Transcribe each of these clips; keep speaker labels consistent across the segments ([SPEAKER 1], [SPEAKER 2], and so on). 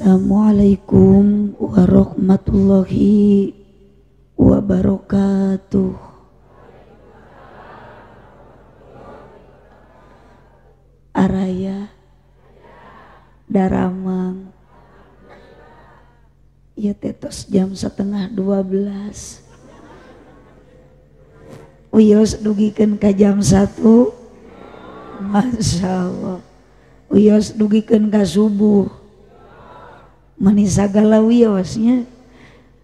[SPEAKER 1] Assalamualaikum warahmatullahi wabarakatuh. Araya daramang ieu teh tos jam 11:30. Wios dugikeun ka jam 1. Masya Allah. Wios dugikeun ka subuh. Meni sagala wiosnya.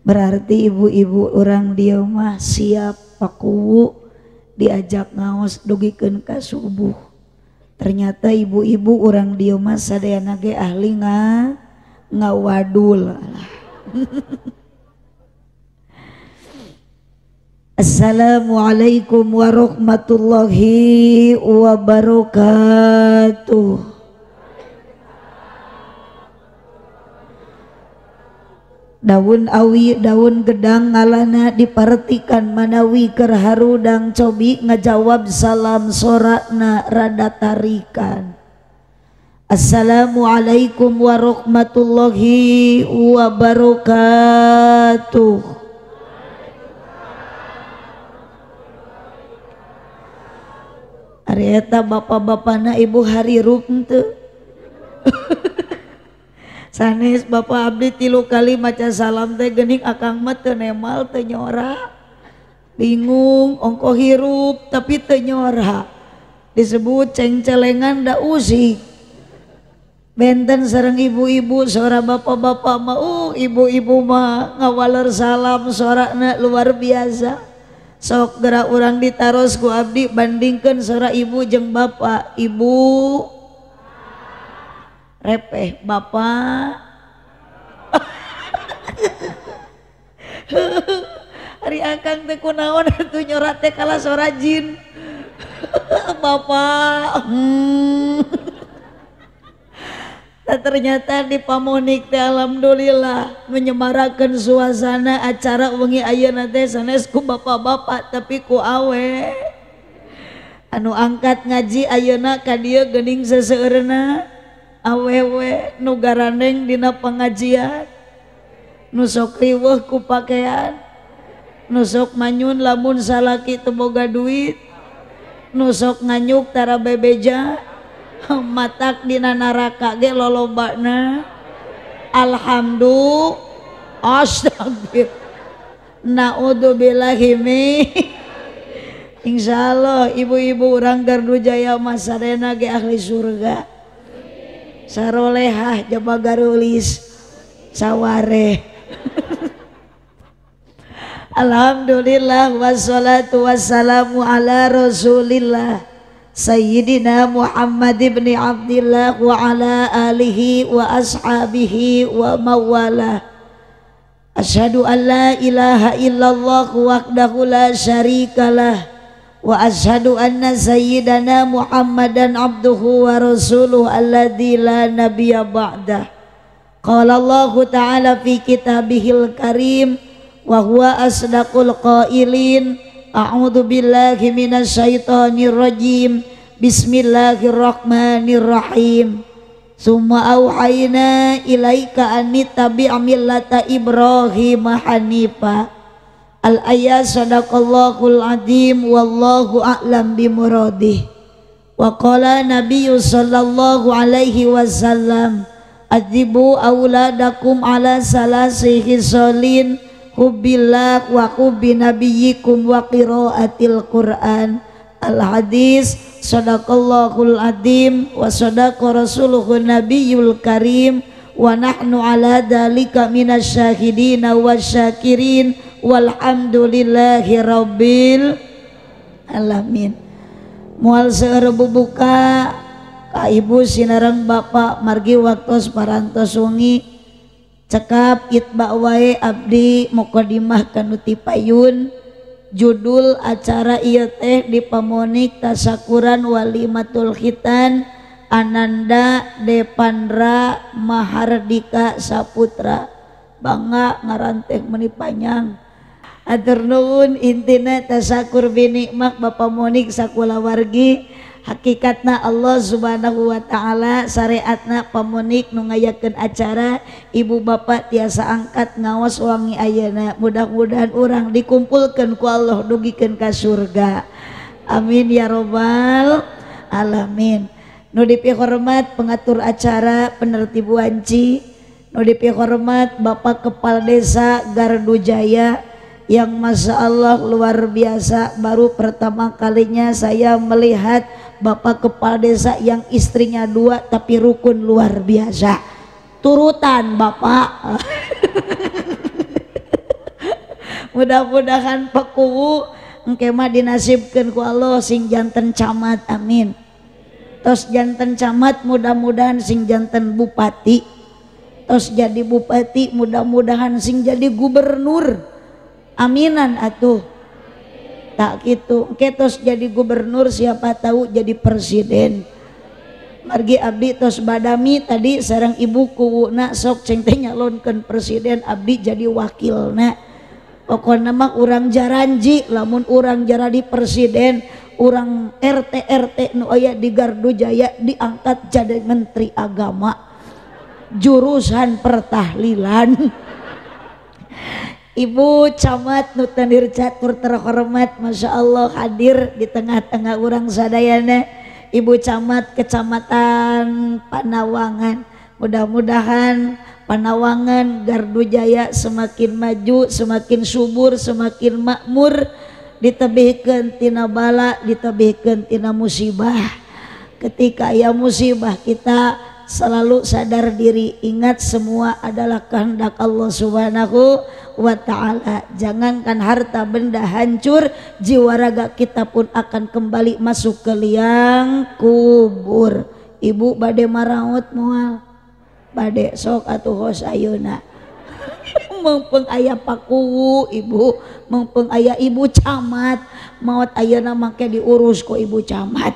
[SPEAKER 1] Berarti ibu-ibu orang dieu mah siap pakuwu diajak ngaos dugikeun ka subuh. Ternyata ibu-ibu orang dieu mah sadayana ge ahli ngawadul. Assalamualaikum warahmatullahi wabarakatuh. Daun awi daun gedang ngalana dipartikan manawi keur harudang cobi ngajawab salam sorakna rada tarikan. Assalamualaikum warahmatullahi wabarakatuh. Ari eta bapak-bapana ibu harirup teu. Sanes bapak abdi 3 kali maca salam teh geuning akang mah teu nemal teu nyora. Bingung ongko hirup tapi teu nyora. Disebut cengcelengan da usik. Benten sareng ibu-ibu sora bapak-bapak mah ibu-ibu mah ngawaler salam sorana luar biasa. Sok gerak urang ditaros ku abdi bandingkeun sora ibu jeung bapak. Ibu repeh, bapak hari akang teh kunaon atuh nyorat teh kalah sora jin. Bapak Ternyata di Pamonik teh alhamdulillah menyemarakan suasana acara wengi ayeuna teh sanes ku bapak-bapak tapi ku awe. Anu angkat ngaji ayeuna ka dieu geuning seseueurna awewe nu garandeng dina pengajian, nu sok riweuh ku pakaian, nu sok manyun lamun salaki teu boga duit, nu sok nganyuk tara bebeja, matak dina neraka ge lolobana. Alhamdulillah, astagfir, naudzubillahi min. Insyaallah ibu-ibu urang Gardu Jaya mah sadayana ge ahli surga. Sarolehah jaba garulis saware. Alhamdulillah wassalatu wassalamu ala rasulillah Sayyidina Muhammad ibn Abdillah wa ala alihi wa ashabihi wa mawalah. Asyhadu an la ilaha illallah wahdahu la syarikalah wa asyhadu anna sayyidana Muhammadan abduhu wa rasuluhu alladzi la nabiyya ba'dah. Qala Allahu ta'ala fi kitabihil karim wa huwa asdaqul qailin. A'udzu billahi minasyaitonir rajim. Bismillahirrahmanirrahim. Summa auhayna ilaika anittabi' millata Ibrahim hanifa. Al-ayat sadaqallahul azim wallahu a'lam bimuradih. Wa qala nabiyyu sallallahu alaihi wasallam adzibu auladakum ala salasi khisalin hubbillah wa hubbi nabiyyikum wa qiraatil Qur'an. Al hadis sadaqallahul azim wa sadaqa rasuluhun nabiyyul karim wa nahnu ala dzalika minasyahidina wasyakirin walhamdulillahi rabbil alamin. Moal seueur bubuka ka ibu sinareng bapak margi waktos parantos wengi cekap itba wae abdi mukadimah kanu ti payun. Judul acara ieu teh di Pamonik Tasakuran Walimatul Khitan Ananda Devandra Mahardika Saputra. Bangga ngaran teh meuni panjang. Atur nuhun intina tasakur binikmat Bapak Monik sakulawargi Hakikatna Allah Subhanahu wa ta'ala syariatna pamonik nu ngayakeun acara ibu bapak tiasa angkat ngawas wangi ayeuna mudah-mudahan urang dikumpulkeun ku Allah dugikeun ka surga. Amin ya robbal alamin. Nu dipihormat pengatur acara penertib wanci, nu dipihormat Bapak Kepala Desa Gardu Jaya yang masya Allah luar biasa, baru pertama kalinya saya melihat Bapak Kepala Desa yang istrinya dua tapi rukun luar biasa. Turutan Bapak. Mudah-mudahan Pak Kuwu engke mah dinasibkeun ku Allah sing janten camat, amin. Tos janten camat mudah-mudahan sing janten bupati. Tos jadi bupati mudah-mudahan sing jadi gubernur. Aminan atuh. Tak gitu, engke tos jadi gubernur siapa tahu jadi presiden. Margi abdi tos badami tadi sareng ibu kuwuna sok ceng teh nyalonkeun presiden abdi jadi wakilna. Pokona mah urang jaranji lamun urang jaradi presiden, urang RT RT nu aya di Gardu Jaya diangkat jadi menteri agama jurusan pertahlilan. Ibu Camat nu tandir catur terhormat, masya Allah hadir di tengah-tengah urang sadayana. Ibu Camat Kecamatan Panawangan, mudah-mudahan Panawangan Gardu Jaya semakin maju, semakin subur, semakin makmur, ditebihkeun tina bala, ditebihkeun tina musibah. Ketika aya musibah kita selalu sadar diri, ingat semua adalah kehendak Allah Subhanahu wa ta'ala. Jangankan harta benda hancur, jiwa raga kita pun akan kembali masuk ke liang kubur. Ibu bade maraot moal, bade sok atuh hos ayeuna. Mengpeng aya pakuwu ibu, mengpeng aya ibu camat, maot ayeuna make diurus ku ibu camat.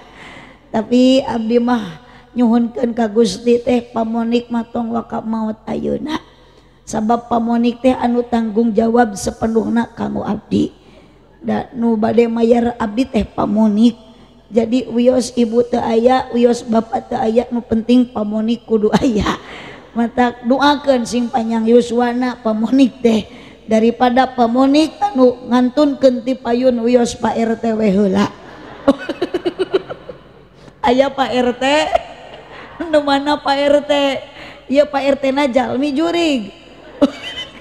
[SPEAKER 1] Tapi abdi mah nyuhunkeun ka Gusti teh pamonik mah tong waka maot ayeuna. Sabab pamonik teh anu tanggung jawab sepenuhna kanggo abdi. Da nu bade mayar abdi teh pamonik. Jadi wios ibu teu aya, wios bapak teu aya, nu penting pamonik kudu aya. Mata doakeun sing panjang yuswana pamonik teh daripada pamonik anu ngantunkeun ti payun wios Pak RT we heula. Aya Pak RT, nu mana Pak RT? Ieu Pak RT na jalmi jurig.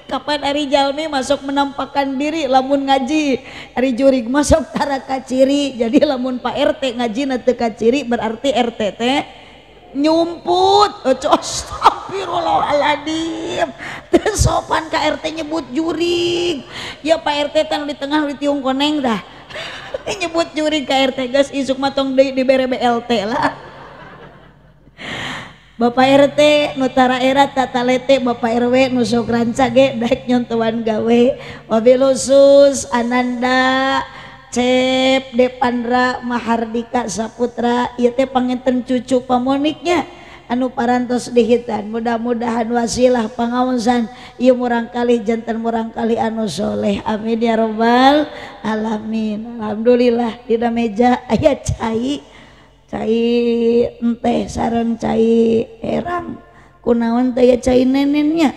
[SPEAKER 1] Kapan ari jalmi masuk menampakkan diri lamun ngaji, ari jurig masuk tara kaciri. Jadi lamun Pak RT ngaji na teu kaciri berarti RT teh nyumput. Astagfirullahaladzim, teu sopan ka RT nyebut jurig. Ya Pak RT teh di tengah di tiung koneng dah. Nyebut jurig ka RT geus isuk mah tong deui dibere BLT lah. Bapak RT nu tara era tata lete, Bapak RW nu sok ranca ge daek nyontoan gawe. Wabil khusus Ananda Cep Depandra Mahardika Saputra, ieu teh panginten cucu pamoniknya anu parantos dihitan. Mudah-mudahan wasilah pangaosan ieu murangkalih janten murangkalih anu soleh, amin ya robbal alamin. Alhamdulillah dina meja aya cai, cai enteh sareng cai herang. Kunaon teh aya cai nenennya?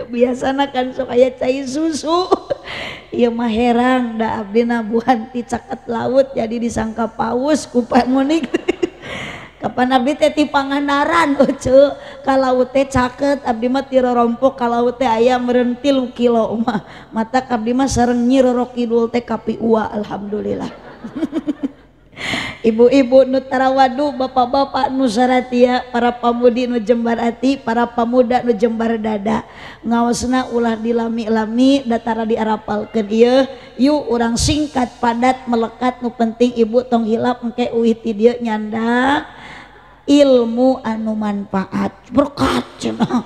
[SPEAKER 1] Biasana kan sok aya cai susu. Ieu mah herang da abdi nabuhan ti caket laut jadi disangka paus ku Pak Monik. Kapan abdi teh ti Pangandaran euceu ka laut teh caket, abdi mah ti rorompok ka laut teh aya meureun 3 kilo mah. Matak abdi mah sareng Nyi Roro Kidul teh kapiua alhamdulillah. Ibu-ibu nu tarawadu, bapak-bapak nu saratia, para pamudi nu jembar ati, para pamuda nu jembar dada. Ngaosna ulah dilami-lami, datara diarapalkeun ieu. Yuk urang singkat padat melekat, nu penting ibu tong hilap engke uih ti dieu nyandak ilmu anu manfaat berkat cenah.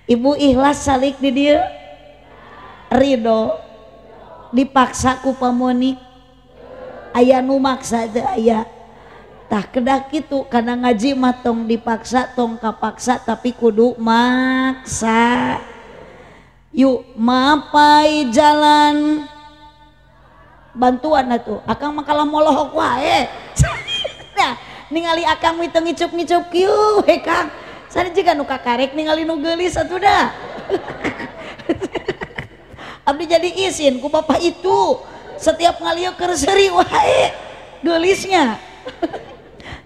[SPEAKER 1] Ibu ikhlas salik di dieu, ridho dipaksa ku pamonik. Aya nu maksa teu aya. Tah kedah kitu kana ngaji mah tong dipaksa tong kapaksa tapi kudu maksa. Yuk mapai jalan Bantuan atuh akang mah kalah molohok wae. Nah, ningali akang mah teu ngicup-ngicup kieu we Kang. Sane jiga nu kakarek ningali nu geulis atuh dah. Abdi jadi isin ku bapak itu setiap ngalieu keur seuri wae geulisnya.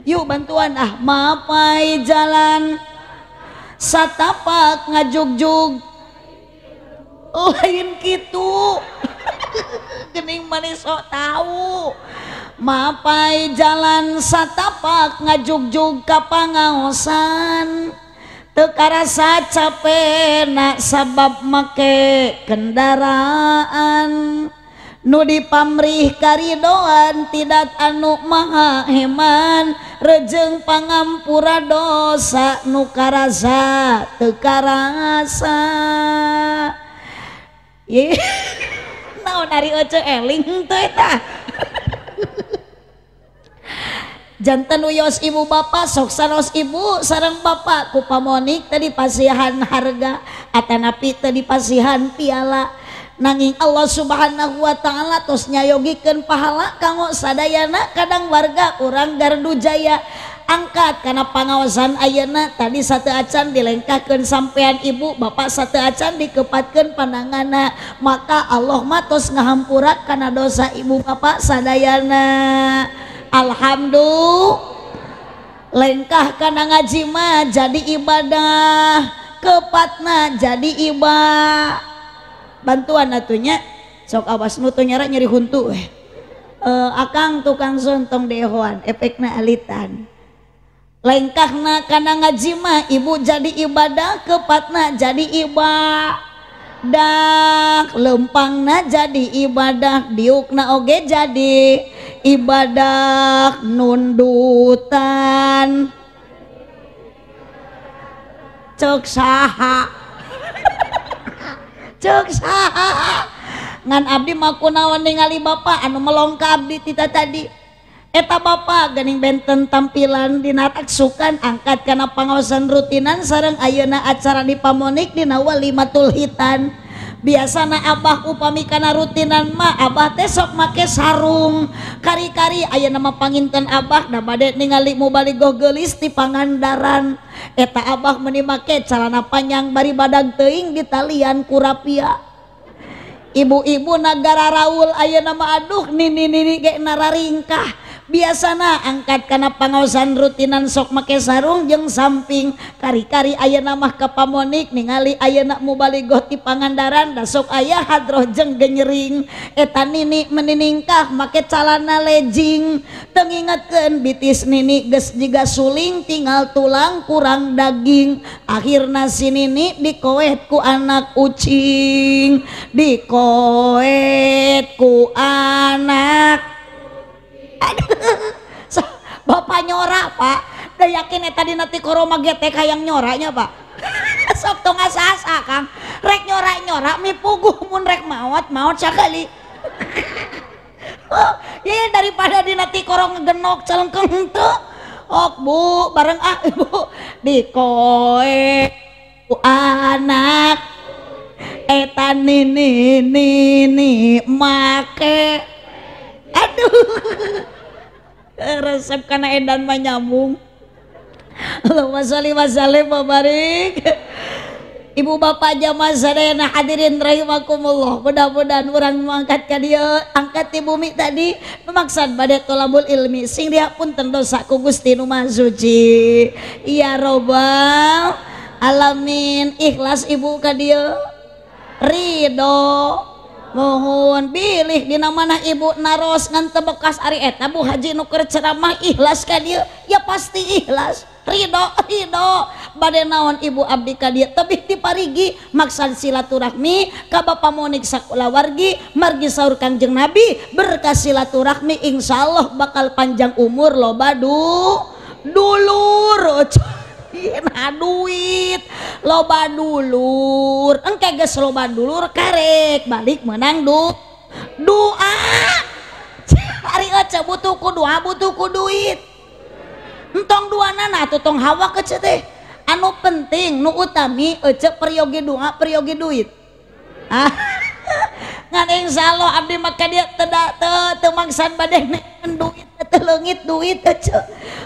[SPEAKER 1] Yuk bantuan ah mapai jalan satapak ngajugjug lain kitu. Gening manis sok tahu mapai jalan satapak ngajugjug ka pangaosan teu karasa capena sabab make kendaraan nu dipamrih karidoan tidak anu maha heman rejeng pangampura dosa nu karasa teu karasa. Ye naon ari ece eling teh eta. Janten uyos ibu bapak sok sanos ibu sareng bapak ku pamonik tadi pasihan harga atanapi tadi pasihan piala nanging Allah Subhanahu wa taala tos nyayogikeun pahala kanggo sadayana kadang warga urang Gardu Jaya angkat karena pangaosan ayeuna tadi sate acan dilengkahkeun sampean ibu bapak sate acan dikepatkeun pandanganna maka Allah mah tos ngahampura kana dosa ibu bapak sadayana. Alhamdulillah lengkah kana ngaji mah jadi ibadah kepatna jadi ibadah bantuan atunya sok awas nu teu nyara nyeri huntu weh. Akang tukang sontong dehoan efekna alitan lengkahna kana ngaji mah ibu jadi ibadah kepatna jadi ibadah lempangna jadi ibadah diukna oge jadi ibadah nundutan cek saha. Cek saha ngan abdi mah kunaon ningali bapak anu melong ka abdi tita tadi eta bapak gening benten tampilan dina taksukan angkat kana pangaosan rutinan sareng ayeuna acara di pamonik dina walimatul hitan. Biasana abah upami kana rutinan mah abah teh sok make sarung kari-kari ayeuna mah panginten abah da bade ningali mubaligoh geulis ti Pangandaran eta abah meuni make calana panjang bari badag teuing ditalian ku rapia. Ibu-ibu nagara raul ayeuna mah aduh nini-nini ge nararingkah. Biasana angkat kana pangaosan rutinan sok make sarung jeung samping kari-kari ayeuna mah ka pamonik ningali ayeuna mubaligoh ti Pangandaran da sok aya hadroh jeung genyering eta nini meniningkah make calana legging teu ngingetkeun bitis nini geus jiga suling tinggal tulang kurang daging akhirna si nini dikoet ku anak ucing dikoet ku anak. Aduh, bapak nyora pak, udah yakin tadi nanti koroma getek hayang nyoranya pak. Sok tong asa-asa kang, rek nyora-nyora mi puguh mun rek maot maot sakali. Oh, ya daripada di nanti korong genok celengkeng tuh, ok bu bareng ah ibu dikoe anak eta nini nini make. Aduh. Resep karena edan mah nyambung. Allahumma sholli wa sallim wa barik. Ibu bapak jamaah sadayana hadirin rahimakumullah. Mudah-mudahan urang mangkat ka dieu, angkat ti bumi tadi memaksad bade tolabul ilmi sing dihapunten dosa ku Gusti nu Maha Suci. Ya robbal alamin. Ikhlas ibu ka dieu. Ridho. Mohon bilih dina mana ibu naros ngan teu bekas ari eta Bu Haji nu keur ceramah ikhlas ka dieu ya pasti ikhlas ridho ridho bade naon ibu abdi ka dieu tebih ti parigi maksad silaturahmi ka Bapa Monik sakulawargi margi saur Kangjeng Nabi berkah silaturahmi insyaallah bakal panjang umur loba dulur. Nah duit loba dulur engke geus loba dulur karek balik menang doa. Ari ece butuh ku doa butuh ku duit entong duanana atuh tong hawa kece teh anu penting nu utami ece peryogi doa peryogi duit. Ah ngan insyaallah abdi mah ka dieu teu maksad bade duit teu leungit duit teh.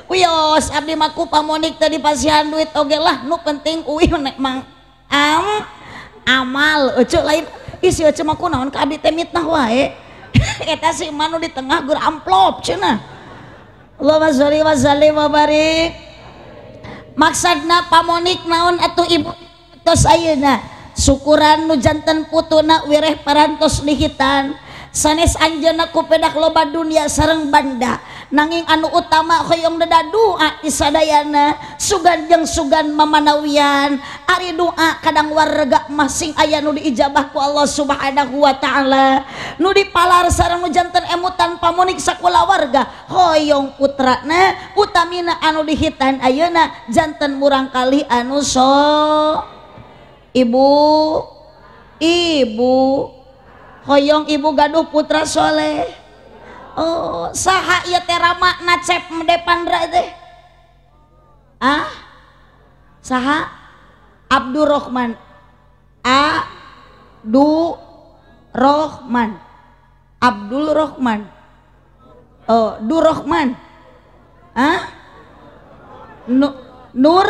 [SPEAKER 1] Wios abdi mah ku pamonik teh dipasihan duit oge lah nu penting uih mang amal ece lain ih si ece mah kunaon ka abdi teh mitnah wae. Eta si manu di tengah gur amplop cenah. Allahumma sholli wa sallim wa barik. Maksudna pamonik naon atuh ibu tos ayeuna syukuran nu janten putuna wireh parantos dihitan sanes anjeunna ku pedak loba dunia sareng banda nanging anu utama hoyong deda doa isadayana sugan jeung sugan mamanawian ari doa kadang warga masing aya nu diijabah ku Allah Subhanahu wa taala nu dipalar sareng nu janten emutan pamonik sakulawarga hoyong putrana utamina anu dihitan ayeuna janten murangkalih anu so ibu ibu hoyong ibu gaduh putra soleh. Oh saha ieu teh rama nacep Depandra teh? Ah saha? Abdurrahman. Abdurrahman. Abdul Rahman. Oh Durrahman. Ah Nur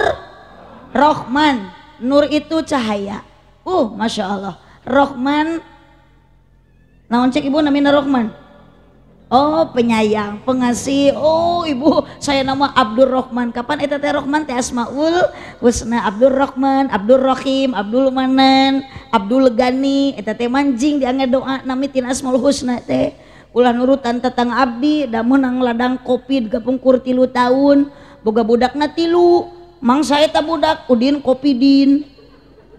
[SPEAKER 1] Rahman. Nur itu cahaya. Masya Allah. Rahman naon cek ibu namina Rohman? Oh penyayang, pengasih. Oh ibu saya nama Abdul Rohman. Kapan eta teh Rohman teh Asmaul Husna. Abdul Rohman, Abdul Rohim, Abdul Manan, Abdul Gani. Eta teh manjing diangge doa nami tina Asmaul Husna teh. Ulah nurutan tetang abdi da meunang ladang kopi gapungkur 3 tahun. Boga budakna 3. Mangsa eta budak Udin kopi din.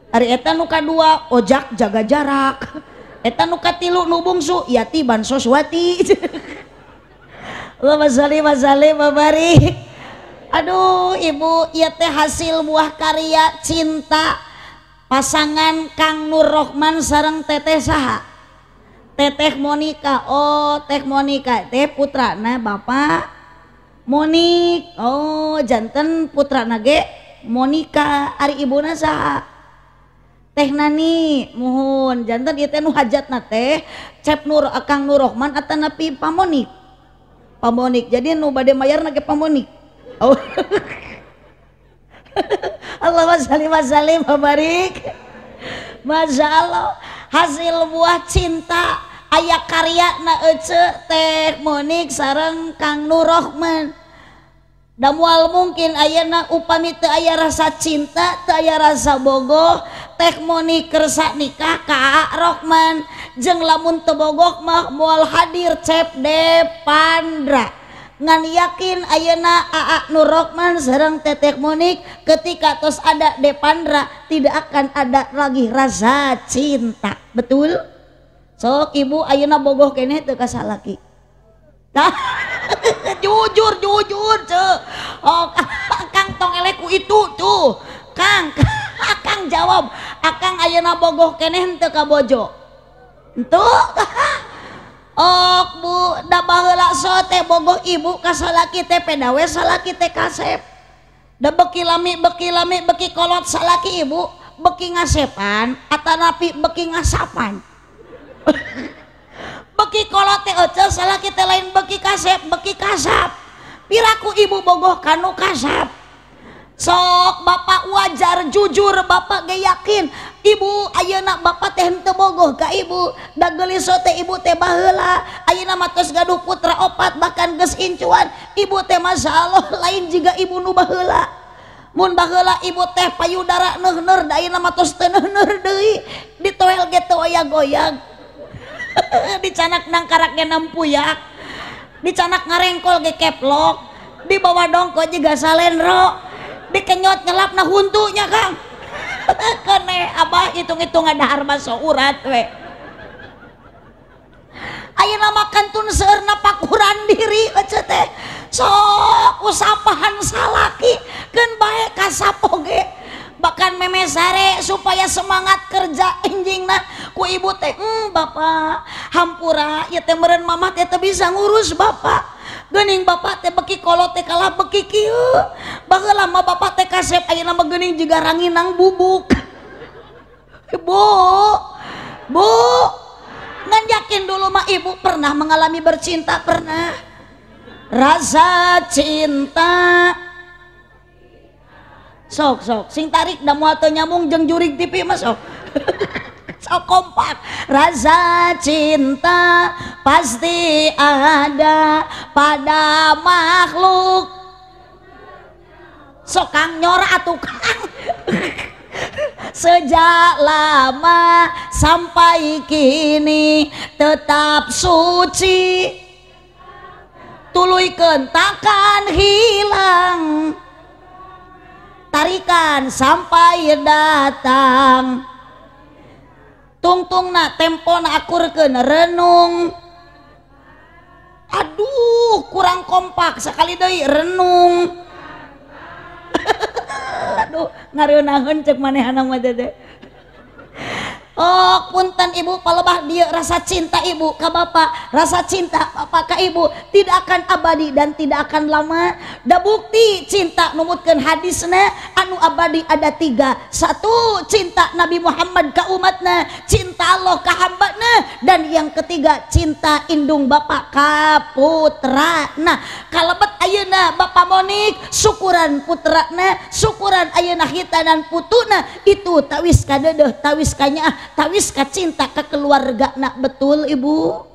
[SPEAKER 1] Ari eta nu kadua ojak jaga jarak. Eta nu katilu nu bungsu Yati Bansoswati. Allahumma sholli wa sallim wa barik. Aduh ibu ieu teh hasil buah karya cinta pasangan Kang Nur Rohman sareng teteh saha? Teteh Monica. Oh Teh Monica teh putrana Bapak Monik. Oh janten putrana ge Monica. Ari ibuna saha? Teh Nani. Muhun janten ieu teh nu hajatna teh Cep Nur Kang Nur Rohman atanapi Pamonik. Pamonik. Jadi nu bade mayarna ge Pamonik. Oh. Allahumma sholli wa sallim wa barik. Masya Allah hasil buah cinta aya karya na ece Teh Monik sareng Kang Nur Rohman. Da moal mungkin ayeuna upami teu aya rasa cinta, teu aya rasa bogoh, Teh Monik kersa nikah ka Aa Rohman. Jeung lamun teu bogoh mah moal hadir Cep Depandra. Ngan yakin ayeuna Aa Nur Rohman sareng Teteh Monik ketika tos ada Depandra tidak akan ada lagi rasa cinta. Betul? Sok ibu ayeuna bogoh keneh teu ka salaki. Tah jujur jujur ceu. Oh, Kang tong eleku itu tuh. Kang, Akang jawab, Akang ayeuna bogoh keneh henteu ka bojo. Henteu. Ok bu, da baheula so teh bogoh ibu ka salaki teh peda we salaki teh kasep. Da beki lami beki kolot salaki ibu, beki ngasepan atanapi beki ngasapan. Beki kolot teh ece salaki teh lain beki kasep, beki kasap. Piraku ibu bogoh kanu kasap. Sok bapak wajar jujur bapak ge yakin ibu ayeuna bapak teh henteu bogoh ka ibu. Da geulis teh ibu teh baheula ayeuna mah tos gaduh putra 4 bahkan geus incuan. Ibu teh masyaallah lain jiga ibu nu baheula. Mun baheula ibu teh payudara neuhneur da ayeuna mah tos teu neuhneur deui. Ditoel ge teu goyang-goyang. Dicanak nangkarak ge nampuyak. Dicanak ngarengkol ge keplok. Dibawa dongko jiga salenro. Dikenyot nyelapna huntunya Kang. Kene abah hitung-hitung dahar baso urat we. Ayeuna mah kantun seueurna pakuran diri ece teh. Sok usapahan salaki keun bae kasapo ge. Bahkan meme sare supaya semangat kerja enjingna ku ibu teh, bapak hampura ieu teh meureun mamah teh teu bisa ngurus bapak. Geuning bapak teh beki kolot teh kalah beki kieu. Baheula mah bapak teh kasep ayeuna mah geuning jiga ranginang bubuk. Bu, bu, Ngan yakin dulu mah ibu pernah mengalami bercinta, pernah. Rasa cinta sok sok sing tarik da moal teu nyambung jeung jurig TV mah sok. Sok kompak. Rasa cinta pasti ada pada makhluk. Sok kang nyora atuh kang. Sejak lama sampai kini tetap suci, tuluykeun takkan hilang, tarikan sampai datang, tungtungna tempona akurkeun renung. Aduh kurang kompak sekali deui renung. Aduh ngareunaheun cek manehna mah teh. Oh punten ibu palebah dieu rasa cinta ibu ka bapak, rasa cinta bapak ka ibu tidak akan abadi dan tidak akan lama. Da bukti cinta numutkeun hadisna anu abadi ada tiga. Satu, cinta Nabi Muhammad ka umatna, cinta Allah ka hambana, dan yang ketiga cinta indung bapak ka putrana. Kalebet ayeuna Bapak Monik syukuran putrana, syukuran ayeuna hitanan putuna, itu tawis kadeudeuh, tawis kanyaah, tawis ka cinta ka keluarga nak. Betul ibu?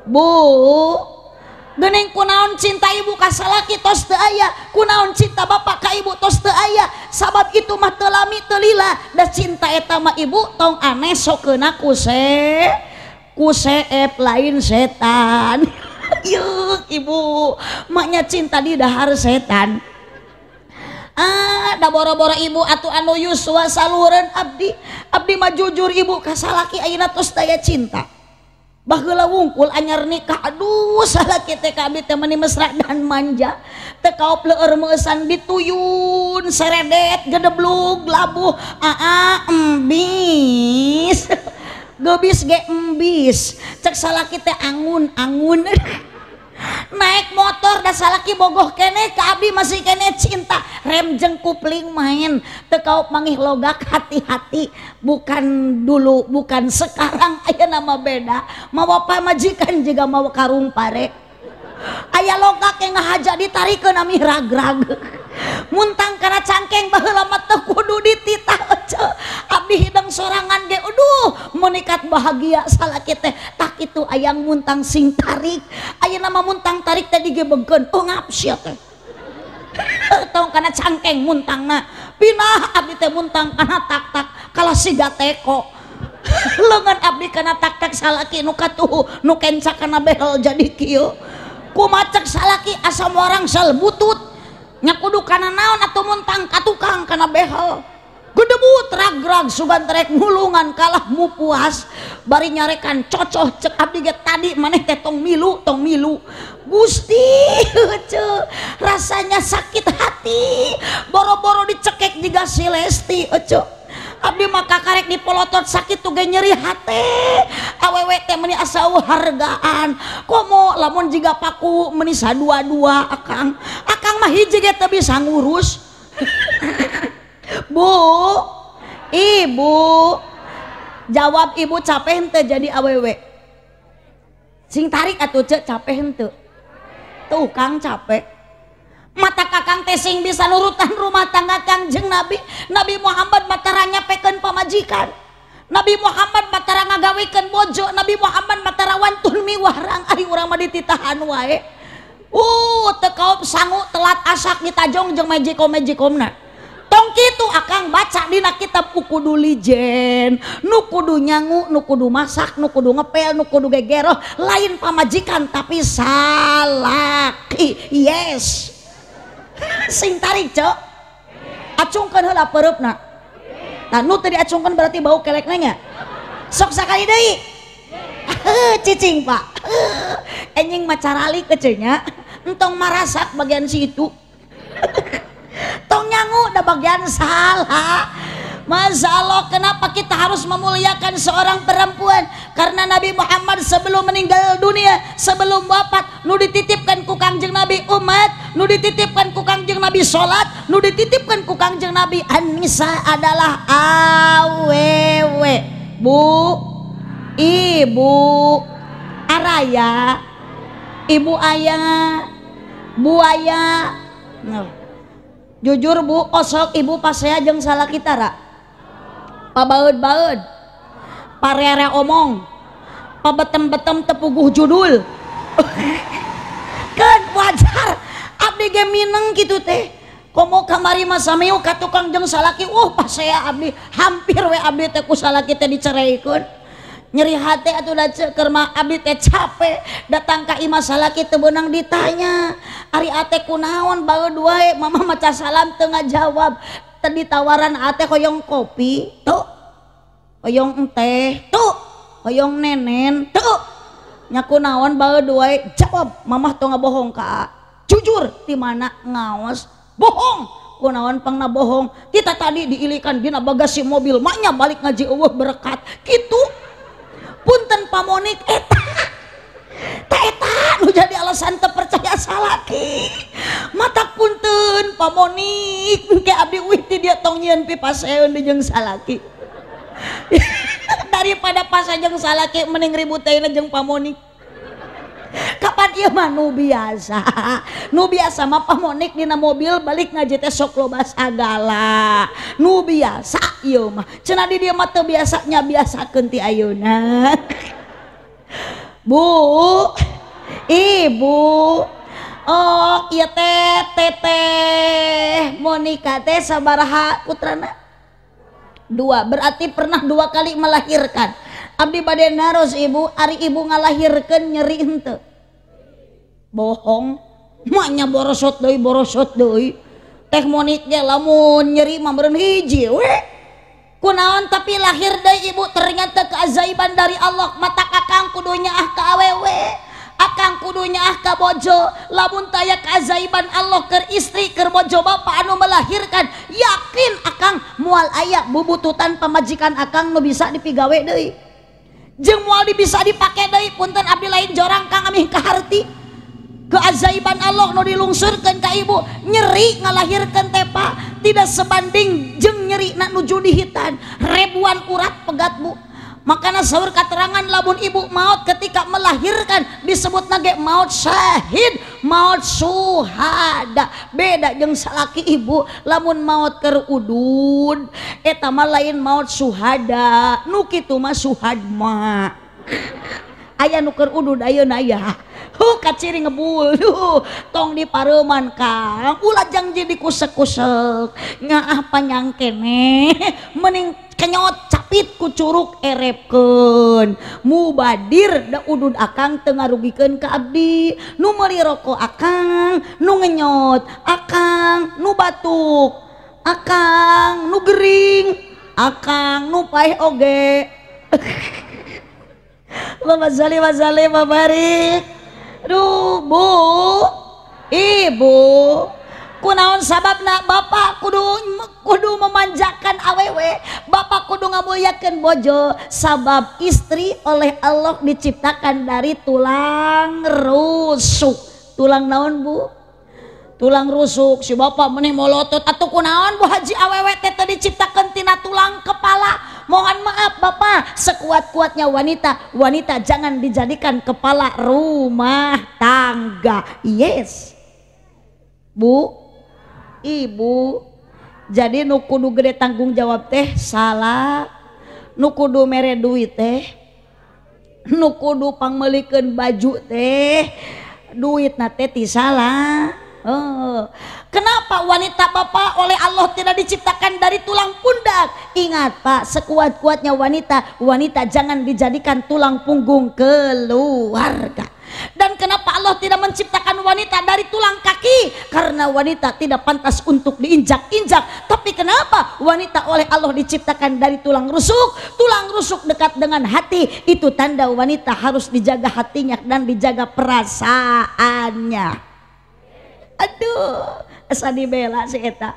[SPEAKER 1] Bu, geuning kunaon cinta ibu ka salaki tos teu aya, kunaon cinta bapak ka ibu tos teu aya, sabab itu mah teu lami teu lila. Da cinta eta mah ibu tong aneh sokeuna ku seep lain setan. Yuk ibu, maknya cinta di dahar setan. Ah, da boro-boro ibu atuh anu yuswa salureun abdi. Abdi mah jujur ibu ka salaki ayeuna tos daya cinta. Baheula wungkul anyar nikah, aduh salaki teh ka abdi teh meuni mesra dan manja. Teu kaop leueur meusan dituyun, seredet, gedeblug, labuh, aa embis. Geubis ge embis. Cek salaki teh angun-angun. Naik motor da salaki bogoh keneh ka abdi masih keneh cinta, rem jeung kupling main, teu kaop mangih logak hati-hati. Bukan dulu, bukan sekarang, aya nama beda. Mawa pamajikan juga mawa karung pare. Aya logak yang ngahaja ditarikeun amih rag-rag. Muntang kana cangkeng baheula mah teu kudu dititah ece. Abdi hidang sorangan ge aduh menikat bahagia salaki teh. Tak kitu ayang muntang sing tarik. Ayeuna mah muntang tarik teh digebegkeun. Ungap sia teh. Tong kana cangkeng muntangna. Pinah abdi teh muntang kana tak-tak kalah siga teko. Leungeun abdi kana tak-tak salaki nu katuhu nu kenca kana behel jadi kieu. Kumacek salaki asa moarang sel butut. Nya kudu kana naon atuh muntang ka tukang kana behel. Gedebut rag-rag sugan terek mulungan kalah mu puas bari nyarekan cocoh cek abdi ge tadi maneh teh tong milu tong milu. Gusti ece rasanya sakit hati boro-boro dicekek jiga si Lesti ece. Abdi mah kakarek dipolotot sakit tuh ge nyeri hate. Awewe teh meuni asa hargaan. Komo lamun jiga paku meuni sadua-dua akang. Akang mah hiji ge teu bisa ngurus. Bu, ibu, jawab ibu capek henteu jadi awewe. Sing tarik atuh cek capek henteu. Tuh kang capek. Mata kakang teh sing bisa nurutan rumah tangga Kangjeng Nabi. Nabi Muhammad matara nyapekeun pamajikan. Nabi Muhammad matara ngagawekeun bojo. Nabi Muhammad matara wantun miwarang. Ari urang mah dititahan wae. Teu kaop sangu telat asak ditajong jeung mejikom-mejikomna. Tong kitu akang baca dina kitab kudu lijen, nu kudu nyangu, nu kudu masak, nu kudu ngepel, nu kudu gegeroh, lain pamajikan tapi salaki. Yes. Sing tarik cok, acungkeun heula pereupna. Nah nu teu diacungkeun berarti bau kelekna nya. Sok sakali deui. Cicing pak. Enjing macarali keceu nya. Entong marasak bagian situ. Tong nyangu da bagian salah. Masya Allah, kenapa kita harus memuliakan seorang perempuan? Karena Nabi Muhammad sebelum meninggal dunia, sebelum wafat, nu dititipkan ku Kangjeng Nabi umat, nu dititipkan ku Kangjeng Nabi salat, nu dititipkan ku Kangjeng Nabi An-Nisa adalah awewe. Bu, Ibu Araya, Ibu Ayah, Buaya. Nah, jujur Bu, osok ibu pasea jeung salaki tara. Pabaeud-baeud, parere omong, pabetem-betem tepuguh judul. Kan wajar abdi ge mineng kitu teh. Komo kamari mah samiu ka tukang jeung salaki, pasea abdi hampir we abdi teh ku salaki teh dicereikeun. Nyeri hati atuh da keur mah abdi teh capek datang ka imah salaki teu beunang ditanya. Ari ate kunaon baeud wae, mama maca salam teu ngajawab. Teu ditawaran ate hoyong kopi tuh, hoyong teh tuh, hoyong nenen tuh. Nya kunaon baeud wae, jawab mamah teu ngabohong ka. Jujur di mana ngaos bohong. Kunaon pangna bohong, kita tadi diilikan dina bagasi mobil, maknya balik ngaji eueuh berkat kitu. Punten pamonik eta ta eta nu jadi alasan teu percaya salaki. Mata punten pamonik ke abdi uih ti dia tong nyieun pipaseun di jeung salaki. Daripada pasa jeung salaki mending ribut teh jeung pamonik. Kapan ieu mah nu biasa. Nu biasa mah pamonik dina mobil balik ngaji teh sok loba sagala. Nu biasa ieu mah. Cenah di dieu mah teu biasa nya biasakeun ti ayeuna. Bu, Ibu, oh ieu teh teteh Monica teh sabaraha putrana? 2, berarti pernah 2 kali melahirkan. Abdi bade naros ibu, ari ibu ngalahirkeun nyeri henteu? Bohong, maknya borosot deui borosot deui. Teh Monik ge lamun nyeri mah meureun hiji we. Kunaon tapi lahir deui ibu, ternyata keajaiban dari Allah. Mata kakang kudu nyaah ka awewe, akang kudu nyaah ka bojo. Lamun taya keajaiban Allah keur istri keur bojo bapa anu melahirkan, yakin akang moal aya bubututan pamajikan akang nu bisa dipigawe deui. Jeung moal bisa dipake deui. Punten abdi lain jorang kang amih kaharti. Keajaiban Allah nu dilungsurkeun ka ibu, nyeri ngalahirkeun teh Pak tidak sebanding jeung nyeri na nuju dihitan, ribuan urat pegat Bu. Makana saur katerangan lamun ibu maut ketika melahirkan disebut nage maut syahid, maut suhada. Beda jeung salaki ibu lamun maut keur udud eta mah lain maut suhada, nu kitu mah suhadma. Aya nu keur udud ayeuna aya. Huh kaciri ngebul, tong dipareuman Kang, ulah jangji dikusek-kusek, nyaah panyang keneh, mending kenyot capit ku curug erepkeun. Mubadir da udud akang teu ngarugikeun ka abdi, nu meuli rokok akang, nu ngenyot akang, nu batuk akang, nu gering akang, nu paeh oge. Allahumma sholli wa sallim wa barik. Duh Bu, Ibu, kunaon sababna bapak kudu memanjakan awewe, bapak kudu ngamuliakeun bojo, sabab istri oleh Allah diciptakan dari tulang rusuk. Tulang naon Bu? Tulang rusuk. Si bapak menih molotot atuh kunaon Bu Haji awewe teh teu diciptakeun tina tulang kepala. Mohon maaf bapak, sekuat-kuatnya wanita, wanita jangan dijadikan kepala rumah tangga. Yes Bu, Ibu, jadi nu kudu gede tanggung jawab teh salah, nu kudu mere duit teh, nu kudu pangmeulikeun baju teh, duitna teh ti salah. Oh. Kenapa wanita bapak oleh Allah tidak diciptakan dari tulang pundak? Ingat Pak, sekuat-kuatnya wanita, wanita jangan dijadikan tulang punggung keluarga. Dan kenapa Allah tidak menciptakan wanita dari tulang kaki? Karena wanita tidak pantas untuk diinjak-injak. Tapi kenapa wanita oleh Allah diciptakan dari tulang rusuk? Tulang rusuk dekat dengan hati. Itu tanda wanita harus dijaga hatinya dan dijaga perasaannya. Aduh, asa dibela si eta.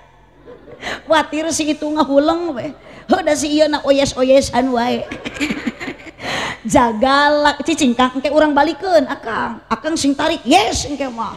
[SPEAKER 1] Watir si itu ngahuleng we. Heuh da si ieu na oyes-oyesan wae. Jagalah cicing Kang, engke urang balikeun akang. Akang sing tarik, yes engke mah.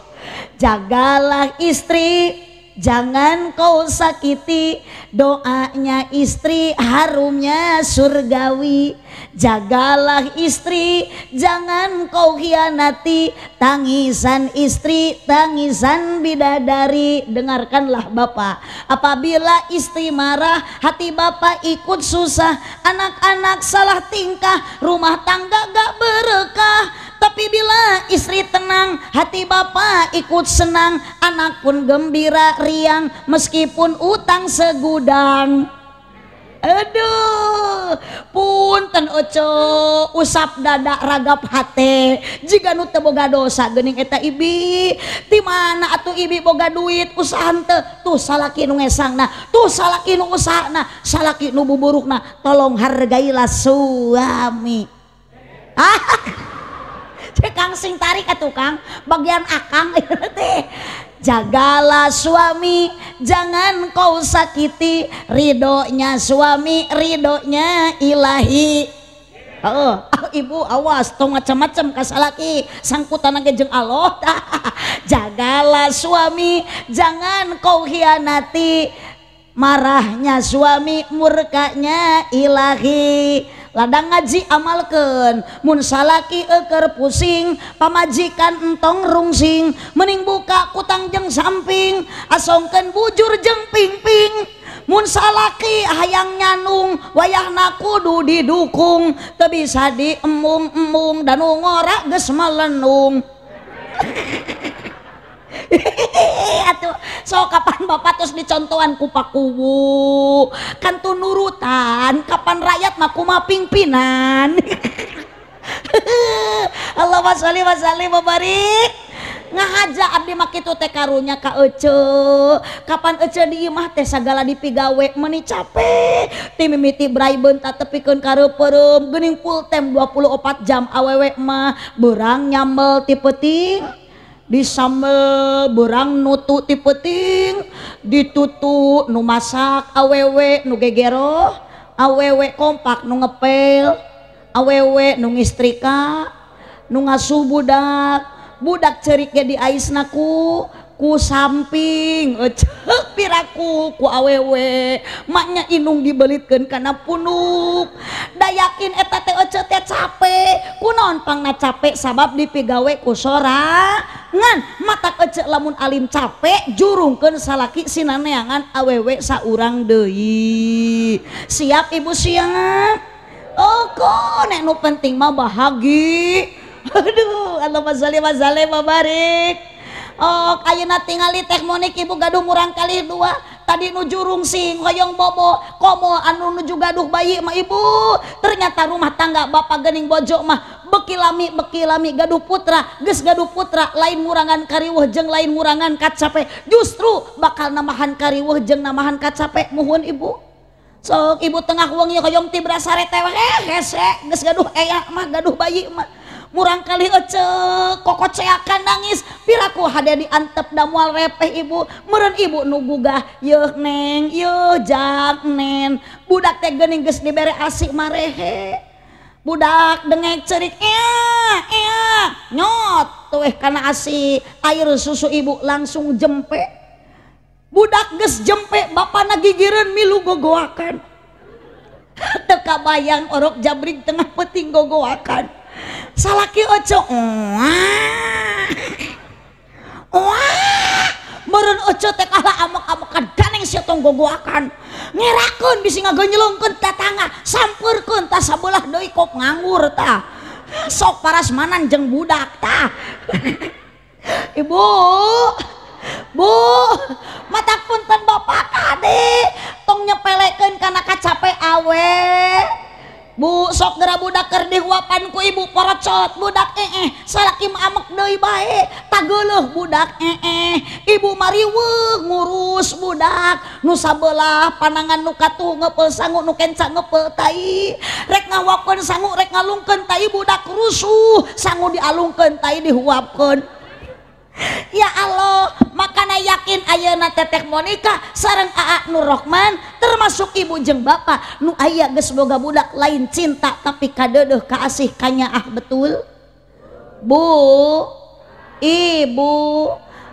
[SPEAKER 1] Jagalah istri, jangan kau sakiti. Doanya istri harumnya surgawi. Jagalah istri, jangan kau khianati. Tangisan istri, tangisan bidadari. Dengarkanlah bapak, apabila istri marah, hati bapak ikut susah. Anak-anak salah tingkah, rumah tangga gak berkah. Tapi bila istri tenang, hati bapak ikut senang. Anak pun gembira riang, meskipun utang segudang. Aduh, punten oco usap dada ragap hate. Jika nu teu boga dosa geuning eta ibi. Ti mana atuh ibi boga duit usaha teu? Tuh salaki nu ngesangna, tuh salaki nu usahana, salaki nu buburukna. Tolong hargailah suami. Ah, kang sing tarik atuh kang, bagian akang teh. Jagalah suami, jangan kau sakiti. Ridhonya suami, ridhonya ilahi. Oh, ibu awas tong macam-macam ka salaki, sangkutan ge jeung Allah. Jagalah suami, jangan kau khianati. Marahnya suami, murkanya ilahi. Ladang ngaji amalkeun, mun salaki eukeur pusing, pamajikan entong rungsing, mending buka kutang jeung samping, asongkeun bujur jeung pingping. Mun salaki hayang nyanung, wayahna kudu didukung, teu bisa diembung-embung dan ngora geus melenung. Atuh so kapan bapak terus dicontohan ku pakuwu kan tuh nurutan, kapan rakyat mah kumaha pimpinan. Allahumma sholli wa sallim wa barik. Ngahaja abdi mah kitu teh karunya ka ece. Kapan ece di imah teh sagala dipigawe meuni capek. Ti mimiti brai beunta tepikeun ka reupeureup geuning full time 24 jam awewe mah beurang nyambel ti peuting, disambel berang nutu ti peuting, ditutu nu masak awewe nu gegeroh, awewe kompak nu ngepel, awewe nu ngistrika, nu ngasuh budak, budak cerik ge diaisna ku samping, ecek piraku ku awewe, maknya inung dibelitkeun kana punuk. Da yakin eta teh ece teh capek, kunaon pangna capek sabab dipigawe ku sorangan. Matak ece lamun alim capek jurungkeun salaki sinaneangan awewe saurang deui. Siap ibu siap? Oh kok nek nu penting mah bahagi. Aduh, Allahumma sholli wa sallim wa barik. Oh, ayeuna tingali teh Monik ibu gaduh murang kali dua. Tadi nuju rungsing hoyong bobo, komo anu nuju gaduh bayi mah ibu. Ternyata rumah tangga bapak geuning bojo mah beki lami gaduh putra, geus gaduh putra lain ngurangan kariweuh jeung lain ngurangan kacape. Justru bakal namahan kariweuh jeung namahan kacape. Muhun ibu. Sok ibu tengah wengi hoyong tibra sare teh hese geus gaduh ea mah gaduh bayi mah. Murang kali ece kokoceakan nangis piraku hade diantep da moal repeh ibu. Meureun ibu nu gugah yeuh neng yeuh jang nen. Budak teh geuning geus dibere asi marehe. Budak dengek cerik ea ea nyot tueh kana asi air susu ibu langsung jempe. Budak geus jempe bapana gigireun milu gogoakan. Teu kabayang orok jabrig tengah peuting gogoakan. Salaki oce wah wah meureun oce teh kalah amok-amokan ganeng sia tong gogoakan ngerakeun bisi ngagenyelongkeun tatangga sampeurkeun tah sabelah deui kok nganggur tah sok parasmanan jeung budak tah. Ibu bu mata punten bapak kade tong nyepelekeun kana kacape awe. Bu sok geura budak keur dihuapan ku ibu porocot budak salaki mah amek deui bae tageuleuh budak ibu mariweuh ngurus budak nu sabelah panangan nu katuh ngepeul sangu nu kenca ngepeul tai rek ngahuapkeun sangu rek ngalungkeun tai budak rusuh sangu dialungkeun tai dihuapkeun. Ya Allah, makana yakin ayeuna Teteh Monica sareng Aa Nur Rohman termasuk ibu jeung bapak nu aya geus boga budak lain cinta tapi kadeudeuh kaasih kanyaah betul. Bu, ibu,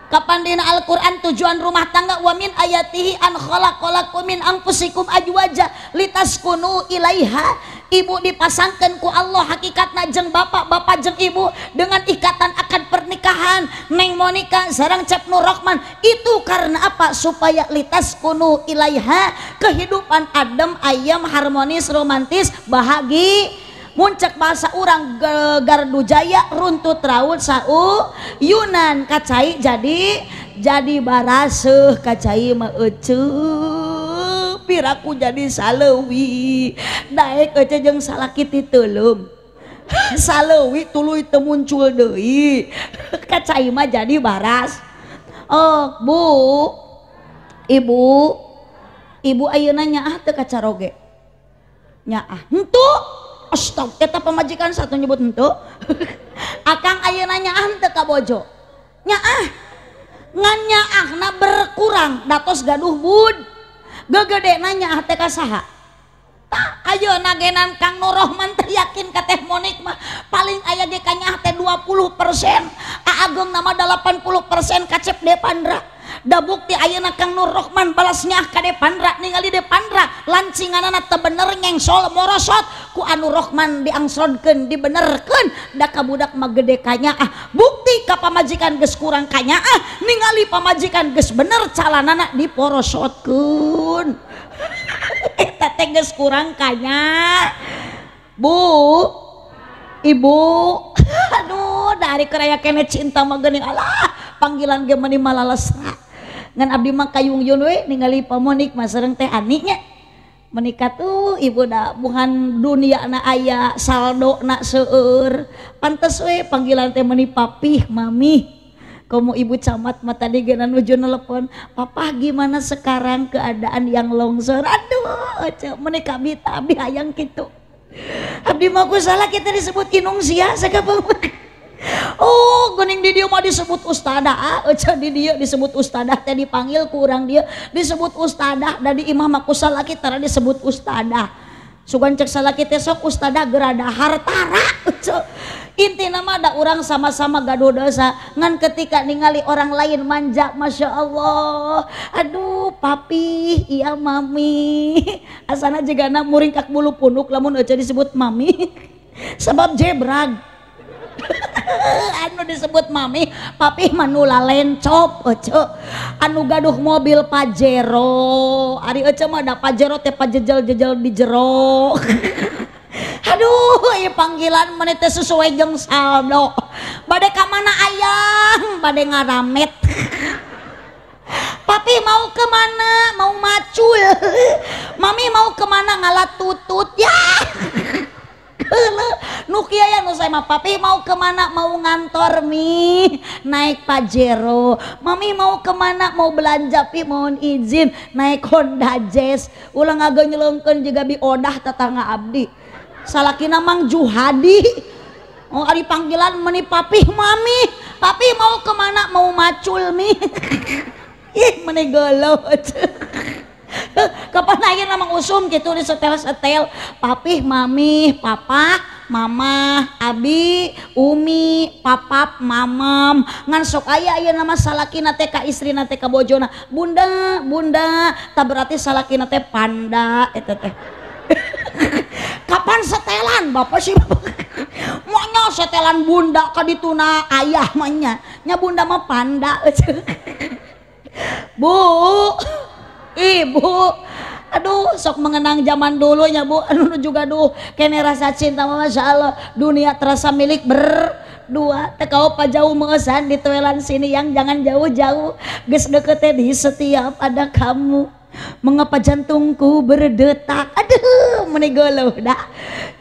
[SPEAKER 1] Kapan dina Al-Qur'an tujuan rumah tangga wa min ayatihi an khalaqalakum min anfusikum ajwaja litaskunu ilaiha. Ibu dipasangkan ku Allah hakikatna jeung bapak, bapak jeung ibu dengan ikatan akad pernikahan Neng Monica sareng Cep Nur Rohman itu karena apa? Supaya litaskunu ilaiha, kehidupan adem ayem harmonis romantis bahagia. Muncak bahasa urang Gardu Jaya runtut raut sau Yunan kacai jadi baraseuh kacai mah eceu piraku jadi salewi daek ece jeung salaki titeuleum salewi tuluy teu muncul deui kacai mah jadi baras. Oh bu, ibu, ibu ayeuna nyaah teu kacaroge nyaah henteu. Astag, eta pamajikan satu nyebut henteu. Akang ayeuna nyaah teu ka bojo. Nyaah. Ngan nyaahna berkurang datos gaduh bud. Gegedena nyaah teh ka saha? Tah ayeuna genan Kang Nur Rohman teh yakin ka Teh Monik mah paling aya ge ka nyaah teh 20%. Aageung na mah 80% ka Cep Depandra. Da bukti ayeuna Kang Nur Rohman balas nyaah ka Depandra ningali Depandra lancinganana teu bener nyengsol morosot ku anu Rohman diangsrodkeun dibenerkeun da ka budak mah gede kanyaah. Bukti ka pamajikan geus kurang kanyaah ningali pamajikan geus bener calanana diporosotkeun. Eta teh geus kurang kanyaah. Bu, ibu, aduh dari keraya kene cinta mah geuning alah panggilan ge meuni malalesra. Ngan abdi mah kayungyun we ningali Pamonik mah sareng Teh Ani nya. Menikah tuh ibu da bukan dunia na aya saldo na seueur. Pantes we panggilan teh meuni papih mami. Komo ibu camat mah tadi ge nuju nelepon, "Papa gimana sekarang keadaan yang longsor?" Aduh, ece meuni kabita abdi hayang kitu. Abdi mah ku salah kita disebut inung sia sakapeung. Oh, geuning di dieu mah disebut ustadah, ece di dieu disebut ustadah teh dipanggil ku urang dieu disebut ustadah da di imah mah ku salaki tara disebut ustadah. Sugan cek salaki teh sok ustadah geura dahar tara ece. Intina mah da urang sama-sama gaduh dosa ngan ketika ningali orang lain manja masya Allah, aduh papi iya mami asana jigana muringkak bulu punuk lamun ece disebut mami sebab jebrag. Anu disebut mami papi manula lencop ece anu gaduh mobil Pajero ari ece mah da Pajero teh pajejel-jejel di jero. Aduh ieu panggilan meni teh sesuai jeung saldo bade ka mana ayang bade ngaramet. Papi mau kemana? Mau macul. Mami mau kemana? Ngalah tutut ya. Nu kieu ya nu saya mah papi mau kemana? Mau ngantor mi naik Pajero. Mami mau kemana? Mau belanja pi mohon izin naik Honda Jazz. Ulah ngagenyelengkeun jiga bi odah tetangga abdi. Salakina Mang Juhadi. Oh ari panggilan meni papi mami. Papi mau kemana? Mau macul mi. Ih meni geuleuh. Kapan ayeuna Mang Usum kitu di setel-setel papih mami, papa, mama, abi, umi, papap, mamam. Ngan sok aya ayeuna mah salakina teh ka istrina teh ka bojona. Bunda, bunda, tah berarti salakina teh panda eta teh. Kapan setelan bapak sih? Monya setelan bunda ka dituna ayah mah nya. Nya bunda mah panda. Bu, ibu, aduh sok mengenang zaman dulu nya bu, aduh juga duh kene rasa cinta masya Allah dunia terasa milik berdua. Tekau pajauh mengesan di tuelan sini yang jangan jauh-jauh geus deket di setiap ada kamu. Mengapa jantungku berdetak? Aduh, meni geuleuh dah.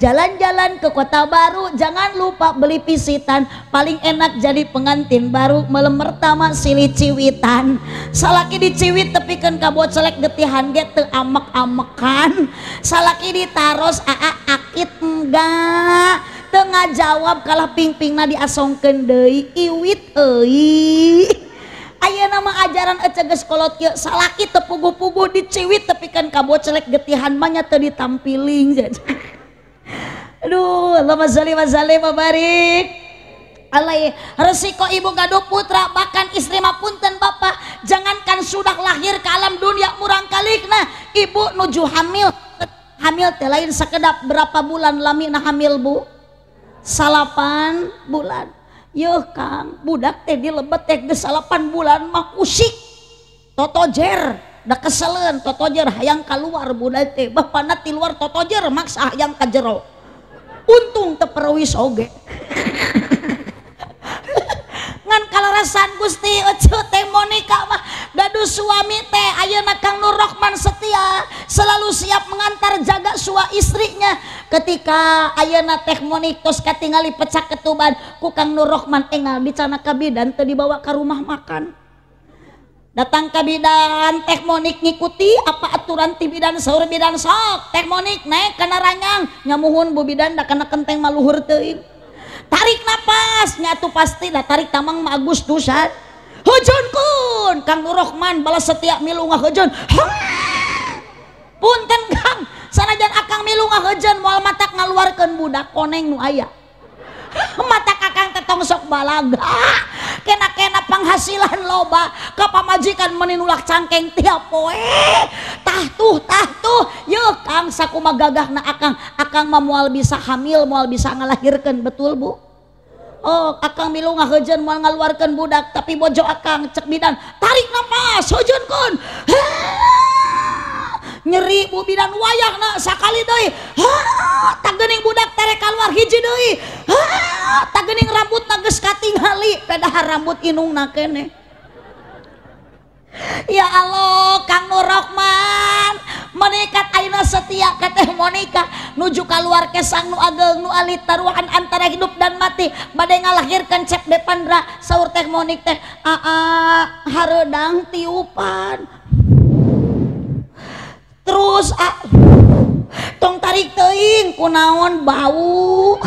[SPEAKER 1] Jalan-jalan ke kota baru, jangan lupa beli pisitan. Paling enak jadi pengantin baru, malam pertama silih ciwitan. Salaki diciwit tepikeun ka bocelek getihan ge teu amek-amekan. Salaki ditaros aa akit enggak. Teu ngajawab kalah pingpingna diasongkeun deui iwit euy. Ayeuna mah ajaran ece geus kolot kieu salaki teu puguh-puguh diciwit tepikeun ka bocelek getihan mah nya teu ditampiling. Aduh, Allahumma sholli wa sallim wa barik. Alai resiko ibu gaduh putra bahkan istri mah punten bapak, jangankan sudah lahir ke alam dunia murang kalikna ibu nuju hamil. Hamil teh lain sekedap berapa bulan lamina hamil bu? 8 bulan. Yeuh Kang, budak teh dilebet teh geus 8 bulan mah usik. Totojer, da keseleun totojer hayang kaluar budak teh. Bapana ti luar totojer maksa hayang ka jero. Untung teu perwis oge. Ngan kalarasan Gusti ece teh Monica mah gaduh suami teh ayeuna Kang Nur Rohman setia selalu siap mengantar jaga sua istrinya. Ketika ayeuna teh Monik tos katingali pecah ketuban ku Kang Nur Rohman engal dicana ka bidan teu dibawa ka rumah makan. Datang ka bidan teh Monik ngikuti apa aturan ti bidan saur bidan sok teh Monik naik kana ranjang nyamuhun bu bidan da kana kenteng maluhur teuing. Tarik napas nyatu pasti dah tarik tamang mah Agustusan. Hujan kun Kang Nur Rohman balas setia milu ngahujan. Punten Kang, sanajan akang milu ngahujan moal matak ngaluarkeun budak koneng nu aya. Matak akang teh tong sok balaga. Kena-kena penghasilan loba ka pamajikan meninulak cangkeng tiap poe. Tah tuh yeuh Kang sakumaha gagahna akang, akang mah moal bisa hamil moal bisa ngalahirkeun betul bu? Oh akang milu ngahujan moal ngaluarkeun budak tapi bojo akang cek bidan tarik napas hujan kun. Nyeri bu bidan wayahna sakali deui. Tak geuning budak tere kaluar hiji deui. Tak geuning rambutna geus katingali padahal rambut inungna keneh. Ya Allah Kang Nur Rohman menikat ayeuna setia ka teh Monica nuju kaluar kesang nu ageng nu alit taruhan antara hidup dan mati bade ngalahirkeun Cep Depandra saur teh Monik teh aa hareudang tiupan terus a tong tarik teuing kunaon bau.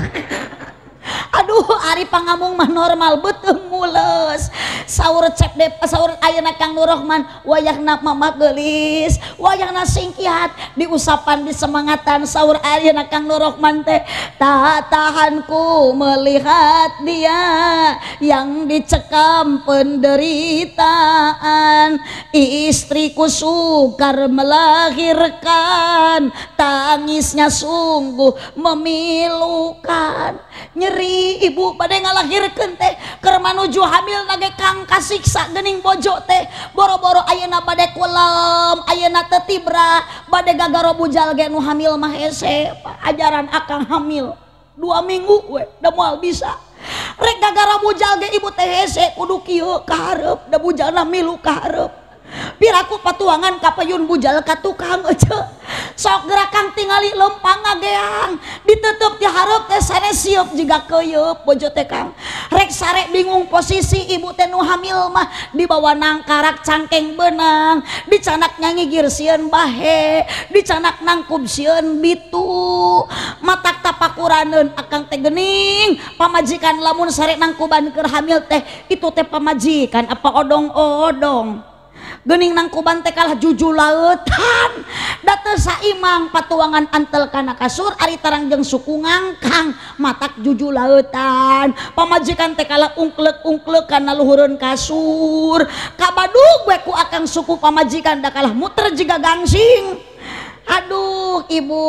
[SPEAKER 1] Aduh ari pangamung mah normal beuteung mules saur Cep Dep saur ayeuna Kang Nur Rohman wayahna mama geulis wayahna singkiat diusapan disemangatan saur ayeuna Kang Nur Rohman teh tak tahanku melihat dia yang dicekam penderitaan istriku sukar melahirkan tangisnya sungguh memilukan. Nyeri ibu bade ngalahirkeun teh keur manuju hamil nage Kang kasiksa geuning bojo teh boro-boro ayeuna bade kulem ayeuna teu tibra bade gagaro bujal ge nu hamil mah hese ajaran akang hamil 2 minggu we da moal bisa rek gagaro bujal ge ibu teh hese kudu kieu ka hareup da bujalna milu ka hareup piraku patuangan kapayun bujal ka tukang ece sok gerakang tingali lempang ngageang ditutup di hareup teh sanes sieup jiga keuyeup bojo teh Kang rek sare bingung posisi ibu teh nu hamil mah dibawa nangkarak cangkeng beunang dicanak nyangigir sieun bahe dicanak nangkub sieun bitu matak tapakuraneun akang teh geuning pamajikan lamun sare nangkuban keur hamil teh itu teh pamajikan apa odong-odong geuning nangkuban teh kalah jujulautan da teu saimang patuangan antel kana kasur ari tarang jeung suku ngangkang matak jujulautan pamajikan teh kalah ungkleuk-ungkleuk kana luhureun kasur kabadug we ku akang suku pamajikan da kalah muter jiga gangsing. Aduh ibu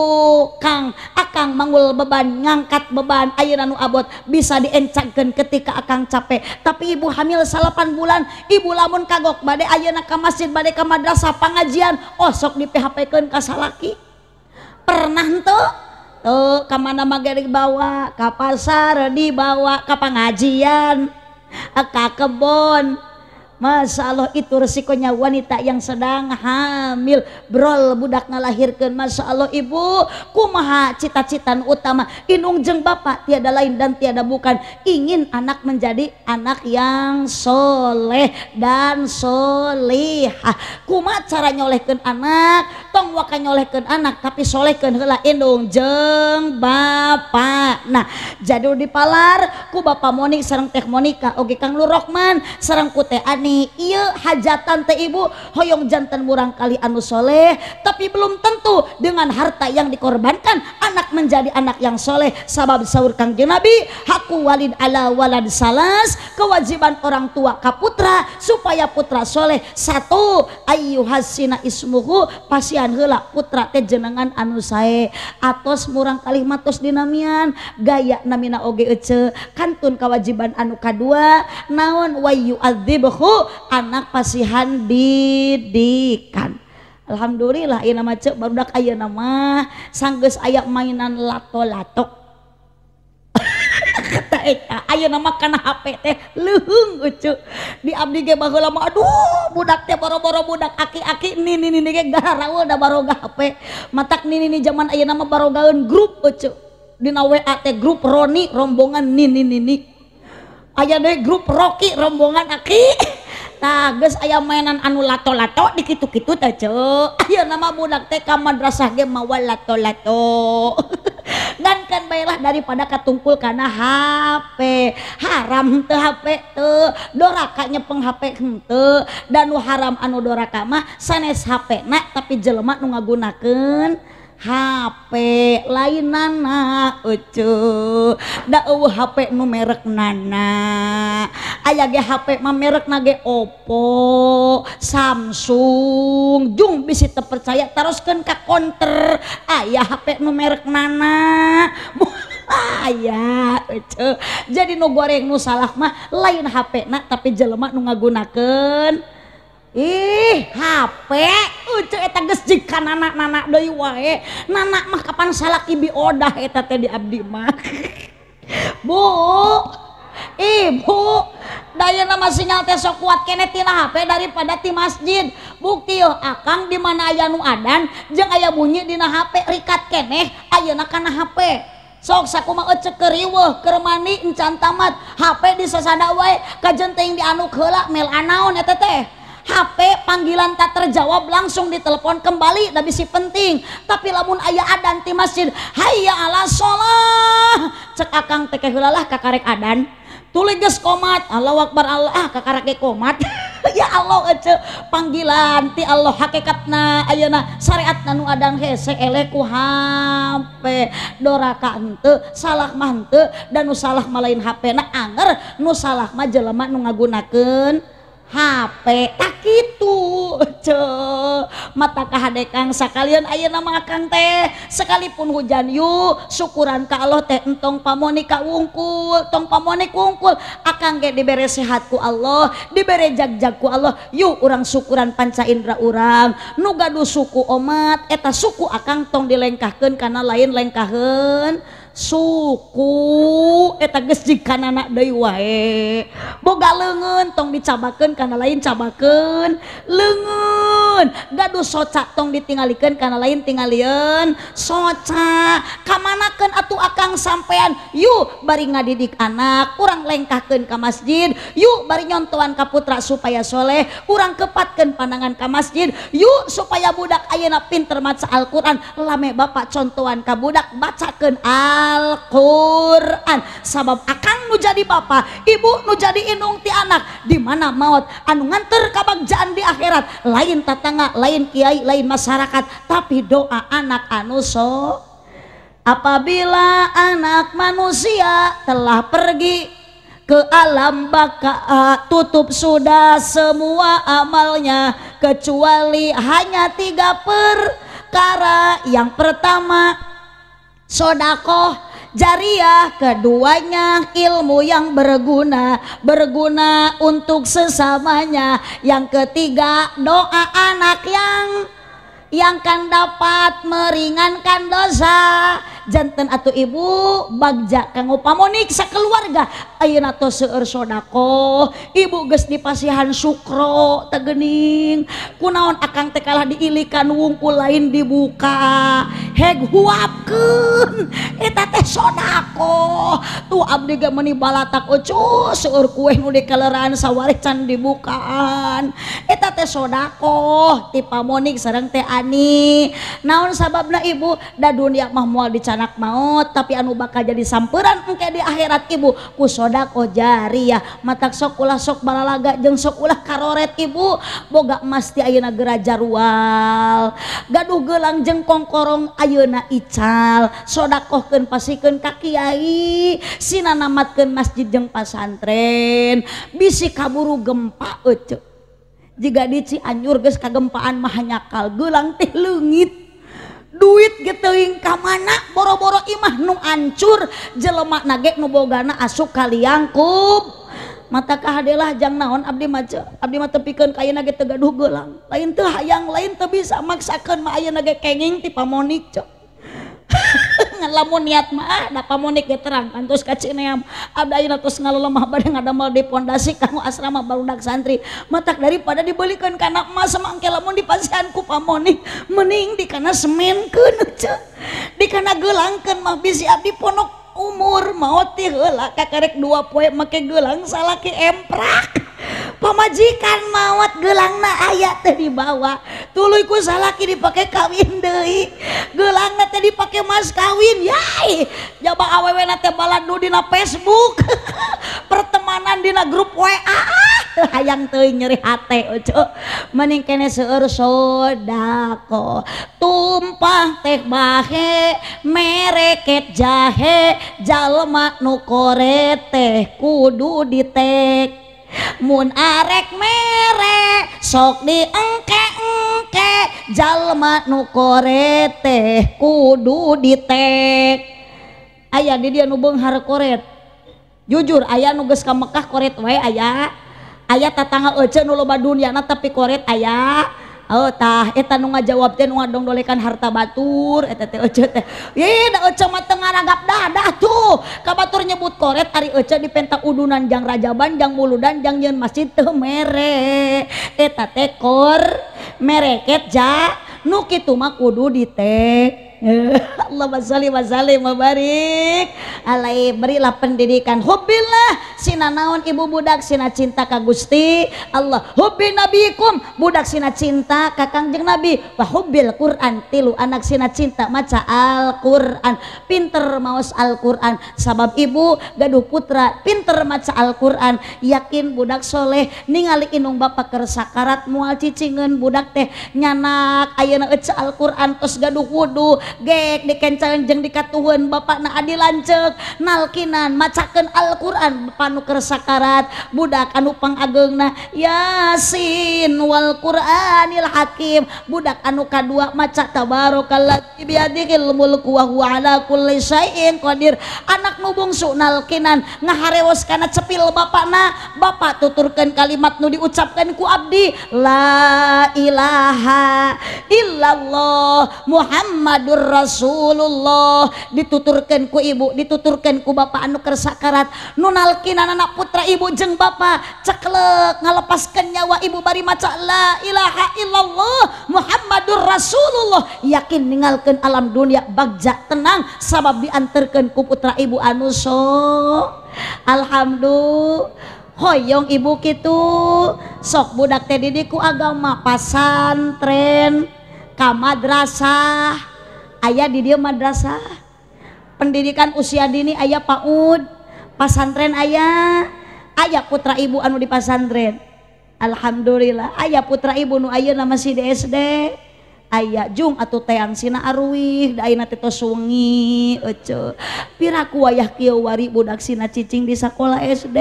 [SPEAKER 1] Kang akang manggul beban ngangkat beban ayeuna nu abot bisa diencagkeun ketika akang capek tapi ibu hamil 8 bulan ibu lamun kagok bade ayeuna ka masjid bade ka madrasah pangajian oh sok di PHP keun ka salaki pernah henteu teu ka mana mah ge dibawa ka pasar dibawa ka pangajian ka kebon. Masya Allah itu resikonya wanita yang sedang hamil brol budak ngalahirkeun. Masya Allah ibu kumaha cita-cita utama inung jeung bapak tiada lain dan tiada bukan ingin anak menjadi anak yang soleh dan solihah. Kumaha cara nyolehkeun anak tong waka nyolehkeun anak tapi solehkeun heula indung jeung bapak. Nah jadul dipalar ku bapak Monik sareng teh Monica oge Kang Nur Rohman sareng ku teh Ani Ani ieu hajatan teh ibu hoyong janten murang kali anu soleh, tapi belum tentu dengan harta yang dikorbankan anak menjadi anak yang soleh. Sabab saur Kangjeng Nabi, haku walid ala walad salas, kewajiban orang tua ka putra supaya putra soleh. Satu, ayyuhasina ismuhu, pasian heula putra teh jenengan anu sae. Atos murang kali matos dinamian gaya namina oge ece. Kantun kewajiban anu kadua naon, wayu adzibhu, anak pasihan didikan. Alhamdulillah ieu nama cek barudak ayeuna mah sanggeus aya mainan lato-lato. Kata eta ayeuna mah kana HP teh leuheung ucu. Di abdi ge baheula mah aduh budak teh boro-boro budak aki-aki nini-nini ge garaul da baroga HP. Matak nini-nini zaman ayeuna mah barogaeun grup ucu. Dina WA teh grup Roni rombongan nini-nini. Aya deui grup Rocky rombongan aki. Tah geus aya mainan anu lato-lato dikitu-kitu teh ceu. Ayeuna mah budak teh ka madrasah ge mawa lato-lato. Ngan kan baelah daripada katungkul kana HP. Haram teu HP teu, doraka nyepeng HP henteu. Dan nu haram anu doraka mah sanes HP na tapi jelema nu ngagunakeun HP lain nana ucu. Da eueuh HP nu merek nana. Aya ge HP mah merekna ge Oppo, Samsung, jung bisi teu percaya taroskeun ka konter. Aya HP nu merek nana. Aya ucu. Jadi nu goreng nu salah mah lain HP na tapi jelema nu ngagunakeun ih HP ucu eta geus jika nana-nana deui wae. Nana mah kapan salaki biodah eta teh di abdi mah. Bu, ibu, dayana mah sinyal teh sok kuat keneh tina HP daripada ti masjid. Bukti yeuh akang di mana aya nu adan jeung aya bunyi dina HP rikat keneh ayeuna kana HP. Sok sakumaha ecek keur riweuh keur mandi encan tamat HP disasada wae kajen teuing dianuk heula mel anaon eta teh. HP panggilan tak terjawab langsung ditelepon kembali da bisi penting. Tapi lamun aya adan ti masjid, hayya ala sholah, cek akang teh heula lah kakarek adan. Tuluy geus komat, Allahu akbar Allah, ah kakarek ge komat. Ya Allah ece panggilan ti Allah hakikatna ayeuna syariatna nu adan hese eleh ku HP. Doraka henteu, salah mah henteu, dan nu salah mah lain HP na anger, nu salah mah jelema nu ngagunakeun HP. Tak kitu ce mata kahadekang sakalian ayeuna mah akang teh sekalipun hujan yuk syukuran ka Allah teh entong pamoni ka wungkul, tong pamoni wungkul. Akang ge dibere sehat ku Allah, dibere jagjag ku Allah, yuk urang syukuran panca indra urang. Nu gaduh suku omat eta suku akang tong dilengkahkeun kana lain lengkaheun suku eta geus jikanana deui wae. Boga leungeun tong dicabakeun kana lain cabakeun leungeun. Gaduh soca tong ditingalikeun kana lain tingalieun soca. Kamanakeun atuh akang sampean, yuk bari ngadidik anak urang lengkahkeun ka masjid, yuk bari nyontoan ka putra supaya soleh, urang kepatkeun pandangan ka masjid, yuk supaya budak ayeuna pinter maca Al-Qur'an, lame bapak contohan ka budak bacakeun Al-Qur'an. Sabab akang nu jadi bapa, ibu nu jadi indung ti anak, di mana maot anu nganter kabagjaan di akhirat lain tatangga, lain kiai, lain masyarakat, tapi doa anak anu so. Apabila anak manusia telah pergi ke alam baka, tutup sudah semua amalnya kecuali hanya 3 perkara. Yang pertama sodakoh jariah, keduanya ilmu yang berguna, berguna untuk sesamanya, yang ketiga doa anak yang kan dapat meringankan dosa. Janten atuh ibu bagja kanggo pamonik sakeluarga ayeuna tos seueur sodakoh, ibu geus dipasihan sukro teh geuning. Kunaon akang teh kalah diilikan wungkul lain dibuka heg huapkeun eta teh sodakoh. Tuh abdi ge meuni balatak ucu seueur kueh nu dikaleraan sawareh can dibukaan eta teh sodakoh ti pamonik sareng teh ani. Naon sababna ibu, da dunia mah moal dicatat canak maot tapi anu bakal jadi samperan engke di akhirat ibu ku sedekah jariyah. Matak sok ulah sok balalaga jeung sok ulah karoret ibu. Boga emas ti ayeuna geura jarual, gaduh gelang jeung kongkorong ayeuna ical, sodakohkeun pasikeun ka kiai, sina namatkeun masjid jeung pasantren, bisi kaburu gempa ece. Jiga di Cianjur geus kagempaan mah nyakal gelang teh leungit. Duit ge teuing ka mana, boro-boro imah nu ancur, jelema na ge nu bogana asup ka liangkub. Mata kahadelah jang naon abdi mah ce, abdi mah tepikeun ka ayeuna ge teu gaduh gelang. Lain teu hayang, lain teu bisa maksakeun mah ayeuna ge kenging ti pamonik ce. Lamun niat mah da pamonik ge terang kantos ka Cineam. Abdi ayeuna tos ngalelemah bade ngadamel di pondasi kanggo asrama barudak santri. Matak daripada dibelikeun kana emas mangke lamun dipasihan ku pamonik mending dikana semenkeun ce. Dikana geulangkeun mah bisi abdi ponok umur maot ti heula kakarek 2 poe make gelang salaki emprak. Pamajikan maot gelangna aya teh dibawa tuluy ku salaki dipake kawin deui, gelangna teh dipake mas kawin. Yai jaba awewena teh baladu dina Facebook pertemanan dina grup WA teu hayang teuing nyeri hate ojo. Mending kene seueur sedekah tumpah teh bahe mereket jahe jalma nu koret teh kudu ditek. Mun arek mere sok diengke-engke jalma nu koret teh kudu ditek. Aya di dia nu beunghar koret. Jujur aya nu geus ka Mekah koret wae aya. Aya tatangga ece nu loba dunyana tapi koret aya. Oh tah eta nu ngajawab teh nu ngadongdolekan harta batur eta teh ece teh. Ih da ece mah teu ngaragap dadah tuh. Ka batur nyebut koret ari ece dipenta udunan jang rajaban jang muludan jang nyeun masjid teu mere. Eta teh kor mereket ja nu kitu mah kudu ditek. Allahumma sholli wa sallim wa barik alaihi. Berilah pendidikan hubbillah sina naon ibu budak sina cinta ka Gusti Allah, hubbi nabikum budak sina cinta ka Kangjeng Nabi, wa hubbil Quran tilu anak sina cinta maca Al-Qur'an, pinter maos Al-Qur'an. Sabab ibu gaduh putra pinter maca Al-Qur'an yakin budak soleh, ningali inung bapak keur sakarat moal cicingeun budak teh nyanak ayeuna ece Al-Qur'an tos gaduh wudu gek dikencaeun jeung dikatuheun bapakna adi lanceuk nalkinan macakeun Al-Qur'an panu keur sakarat budak anu pangageungna Yasin wal Qur'anil Hakim, budak anu kadua maca tabarakalladzi biyadihil mulku wa huwa ala kulli syai'in qadir. Anak nu bungsu nalkinan ngaharewos kana cepil bapakna, bapak tuturkeun kalimat nu diucapkeun ku abdi la ilaha illallah Muhammadur Rasulullah, dituturkan ku ibu dituturkan ku bapak anu keur sakarat nu nalkinan anak putra ibu jeung bapak ceklek ngalepaskeun nyawa ibu bari maca la ilaha illallah Muhammadur Rasulullah, yakin ninggalkeun alam dunia bagja tenang sabab dianterkeun ku putra ibu anu so. Alhamdulillah hoyong ibu kitu sok budak teh didik ku agama pasantren ka madrasah. Aya di dia madrasah pendidikan usia dini aya PAUD pasantren aya, aya putra ibu anu di pasantren alhamdulillah, aya putra ibu nu ayeuna masih di SD aya jung atuh teang sina aruih da ayeuna teh tos wengi ece piraku wayah kieu wari budak sina cicing di sakola SD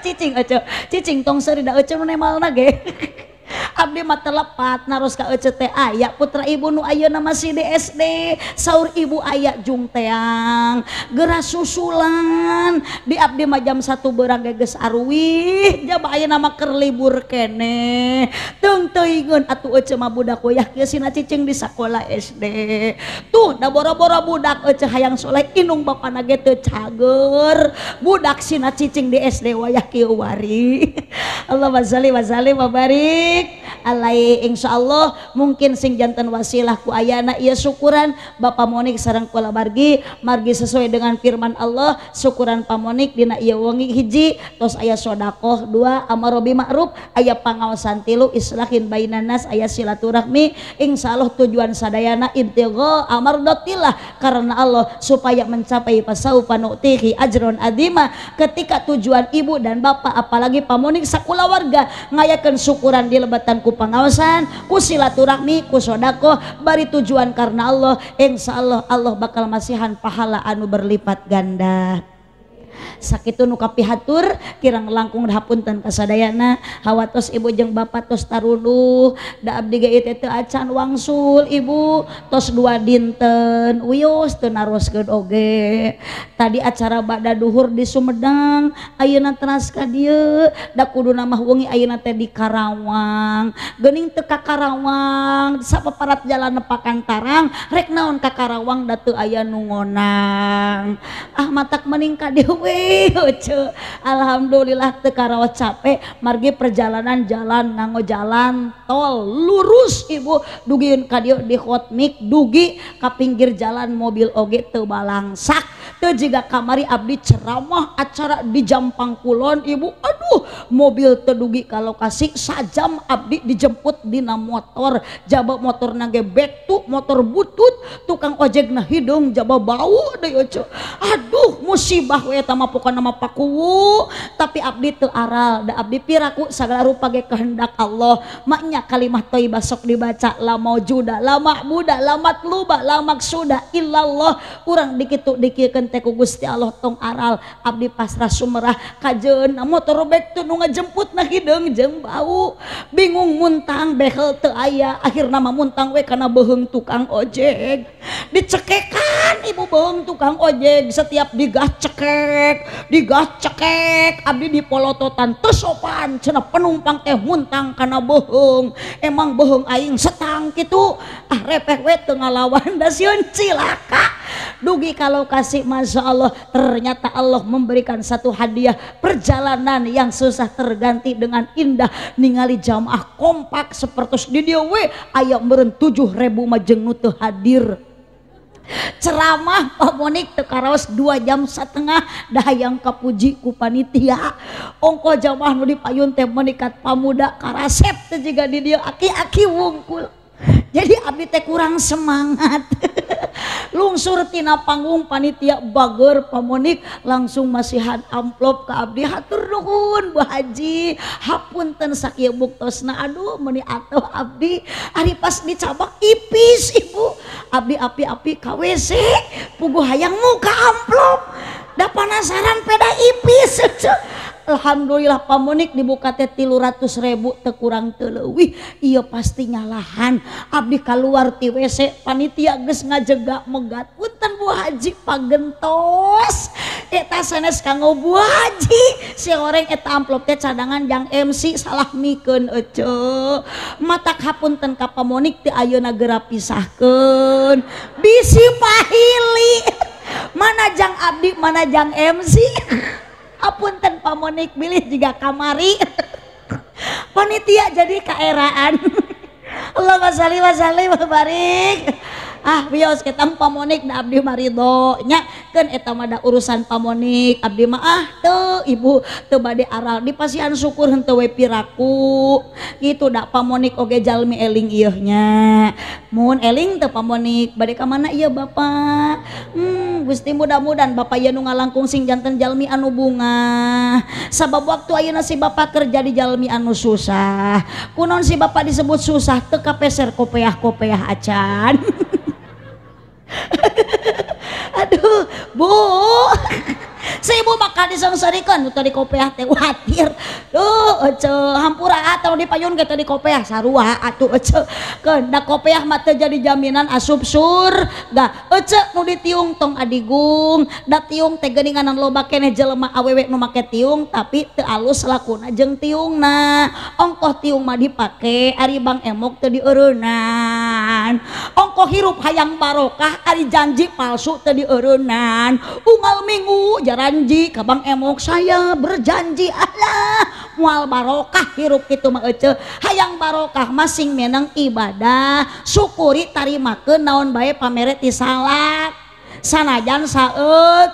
[SPEAKER 1] cicing ece cicing tong seuri da ece nu nemalna ge abdi mah telepat naros ka ece teh aya putra ibu nu ayeuna masih di SD saur ibu aya jung teang geura susulan di abdi mah jam 1 beurang ge geus aruwih jaba ayeuna mah keur libur keneh teung teuingeun atuh ece mah budak wayah kieu sina cicing di sakola SD tuh da boro-boro budak ece hayang soleh inung bapana ge teu cager budak sina cicing di SD wayah kieu wari. Allahumma sholli wa sallim wa barik Alai insyaallah mungkin sing janten wasilah ku ayana ieu syukuran Bapak Monik sareng kulawargi margi sesuai dengan firman Allah syukuran Pamonik dina ieu wengi hiji tos aya sodakoh dua amaro bi ma'ruf aya pangaosan tilu islahin bainanas aya silaturahmi insyaallah tujuan sadayana ibtigha amardatillah karena Allah supaya mencapai pasaufa nu'tihi ajron adima. Ketika tujuan ibu dan bapak apalagi Pamonik sakulawarga ngayakeun syukuran di lebatan ku pangaosan ku silaturahmi ku sodakoh bari tujuan karena Allah insyaallah Allah bakal masihan pahala anu berlipat ganda. Sakitu nu kapihatur kirang langkung hapunten kasadayana hawatos ibu jeung bapak tos taruduh da abdi ge ieu teh acan wangsul ibu tos 2 dinten wios teu naroskeun oge tadi acara bada duhur di Sumedang ayeuna teras ka dieu da kuduna mah wengi ayeuna teh di Karawang geuning teu ka Karawang sapaparat jalan nepakan tarang rek naon ka Karawang da teu aya nu ngonang ah matak mending ka dieu we. Alhamdulillah teu karaos capek margi perjalanan jalan nganggo jalan tol lurus ibu dugieun ka dieu di hotmik dugi ka pinggir jalan mobil oge teu balangsak teu jiga kamari abdi ceramah acara di Jampang Kulon ibu aduh mobil teu dugi ka lokasi sajam abdi dijemput dina motor jaba motorna ge bektu motor butut tukang ojekna hidung jaba bau deui euceu aduh musibah we eta mah pokona mah pakuwu tapi abdi teu aral da abdi piraku sagala rupa ge kehendak Allah maknya kalimah thayyibah sok dibaca la maujuda la mahmuda la matluba la maksuda illallah urang dikitu dikiekeun teh ku Gusti Allah tong aral abdi pasrah sumerah kajeun motor robek teu nu ngajemput na hideung jeung bau bingung muntang behel teu aya akhirna mah muntang we kana beuheung tukang ojek dicekekan ibu beuheung tukang ojek setiap digas cekek digas cekek abdi dipolototan teu sopan cenah penumpang teh muntang kana beuheung emang beuheung aing setang kitu ah repeh we teu ngalawan da sieun cilaka dugi ka lokasi masya Allah ternyata Allah memberikan satu hadiah perjalanan yang susah terganti dengan indah ningali jamaah kompak sepertos di dieu we aya meureun 7.000 mah jeung nu teu hadir. Ceramah Pak Monik teu karaos 2,5 jam dah hayang kapuji ku panitia ongko jamaah nu dipayun teh menikat pamuda karasep teh jiga di dieu aki-aki wungkul jadi abdi teh kurang semangat. Lungsur tina panggung panitia bager Pak Monik langsung masihan amplop ke abdi hatur nuhun Bu Haji hapunten sakieu buktosna aduh meuni atuh abdi ari pas dicabak ipis ibu abdi api-api ka WC puguh hayang muka amplop da panasaran peda ipis. Alhamdulillah Pak Monik dibuka teh 300.000 teu kurang teu leuwih ieu pasti nyalahan abdi kaluar ti WC panitia geus ngajega megat punten Bu Haji pagentos eta sanes kanggo Bu Haji si oreng eta amplop teh cadangan jang MC salah mikeun eceu matak hapunten ka Pak Monik teu ayeuna geura pisahkeun bisi pahili mana jang abdi mana jang MC apunten Pak Monik bilih juga kamari panitia jadi kaeraan. Allahumma sholli wa sallim wa barik. Ah wios kita Pak Monik da abdi marido nya keun eta mah da urusan Pak Monik abdi mah ah teu ibu teu bade aral dipasihan syukur henteu we piraku kitu da Pak Monik oge jalmi eling ieu nya mun eling teu Pak Monik bade ka mana ieu bapak Gusti mudah-mudahan bapak ieu nu ngalangkung sing janten jalmi anu bungah sabab waktu ayeuna si bapak kerja di jalmi anu susah kunaon si bapak disebut susah teu kapeser kopeah-kopeah acan. Aduh bu si ibu makan disengserikan tadi kopeah teh watir duh ece hampura atau dipayun ke tadi kopeah sarua atuh ece keun da kopeah mah teu jadi jaminan asup surga ece nu ditiung tong adigung da tiung teh geuninganan loba keneh jelema awewe nu make tiung tapi teu alus lakuna jeung tiungna ongkoh tiung mah dipake ari Bang Emok teu dieureunnan ongkoh hirup hayang barokah ari janji palsu teu dieureunnan unggal minggu jaranji ka Bang Emok saya berjanji alah Moal barokah hirup kitu mah ece. Hayang barokah masing menang ibadah, syukuri tarimakeun naon bae pamere ti salak. Sanajan saeut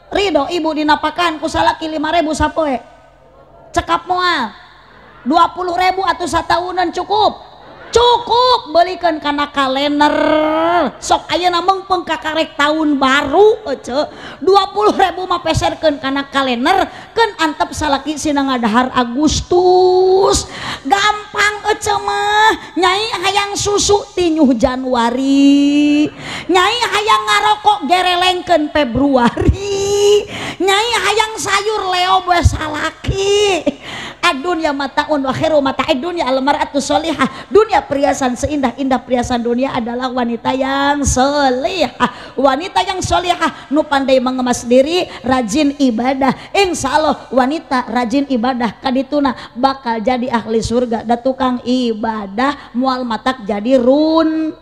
[SPEAKER 1] ridho ibu dinapakan ku salaki 5.000 sapoe. Cekap moal 20.000 atau sataunan cukup. Cukup belikan kana kalender. Sok ayeuna meungpeung kakarek tahun baru ece. 20.000 mah peserkeun kana kalender, keun antep salaki sina ngadahar Agustus. Gampang ece mah. Nyai hayang susu tinyuh Januari. Nyai hayang ngarokok gerelengkeun Februari. Nyai hayang sayur leo we salaki. Adunya mataun wa khairu mata'id dunya al-mar'atu sholihah. Dunia perhiasan seindah-indah perhiasan dunia adalah wanita yang solihah. Wanita yang solihah nu pandai mengemas diri, rajin ibadah. Insya Allah wanita rajin ibadah kadituna bakal jadi ahli surga. Da tukang ibadah mual matak jadi run.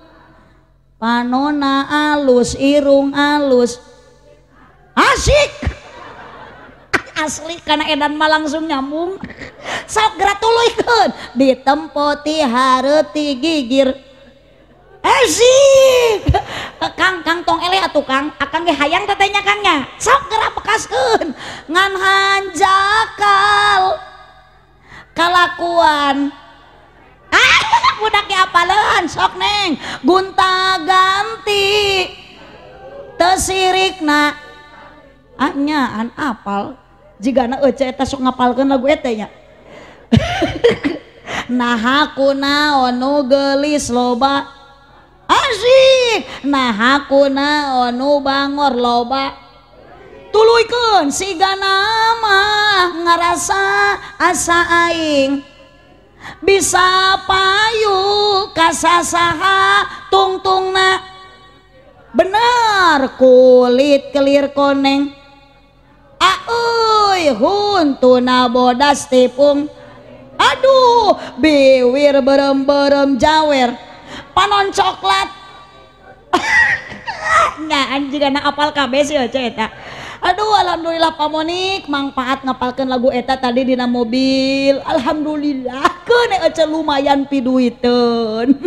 [SPEAKER 1] Panona alus, irung alus. Asik. Asli karena edan mah langsung nyambung. Sok gratuluykeun ditempo ti hareup ti gigir. Asik. Kang kang tong eleh atuh Kang, akang ge hayang teh nya Kang nya. Sok geura bekaskeun ngan hanjakal kalakuan. Ah, budak ge apaleun sok neng gonta ganti teu sirikna. Ah nya an apal. Jigana ece eta sok ngapalkeun lagu eta nya. Naha kunaon nu geulis loba. Asik. Naha kunaon nu bangor loba. Tuluykeun sigana mah ngarasa asa aing. Bisa payu kasasaha tungtungna. Bener kulit kelir koneng. Auy huntuna bodas tipung. Aduh biwir berem-berem jawer panon coklat. Nah anjing anak apal kabeh sih ece eta. Aduh alhamdulillah pamonik mangpaat ngapalkeun lagu eta tadi dina mobil. Alhamdulillah keun ece lumayan piduiteun.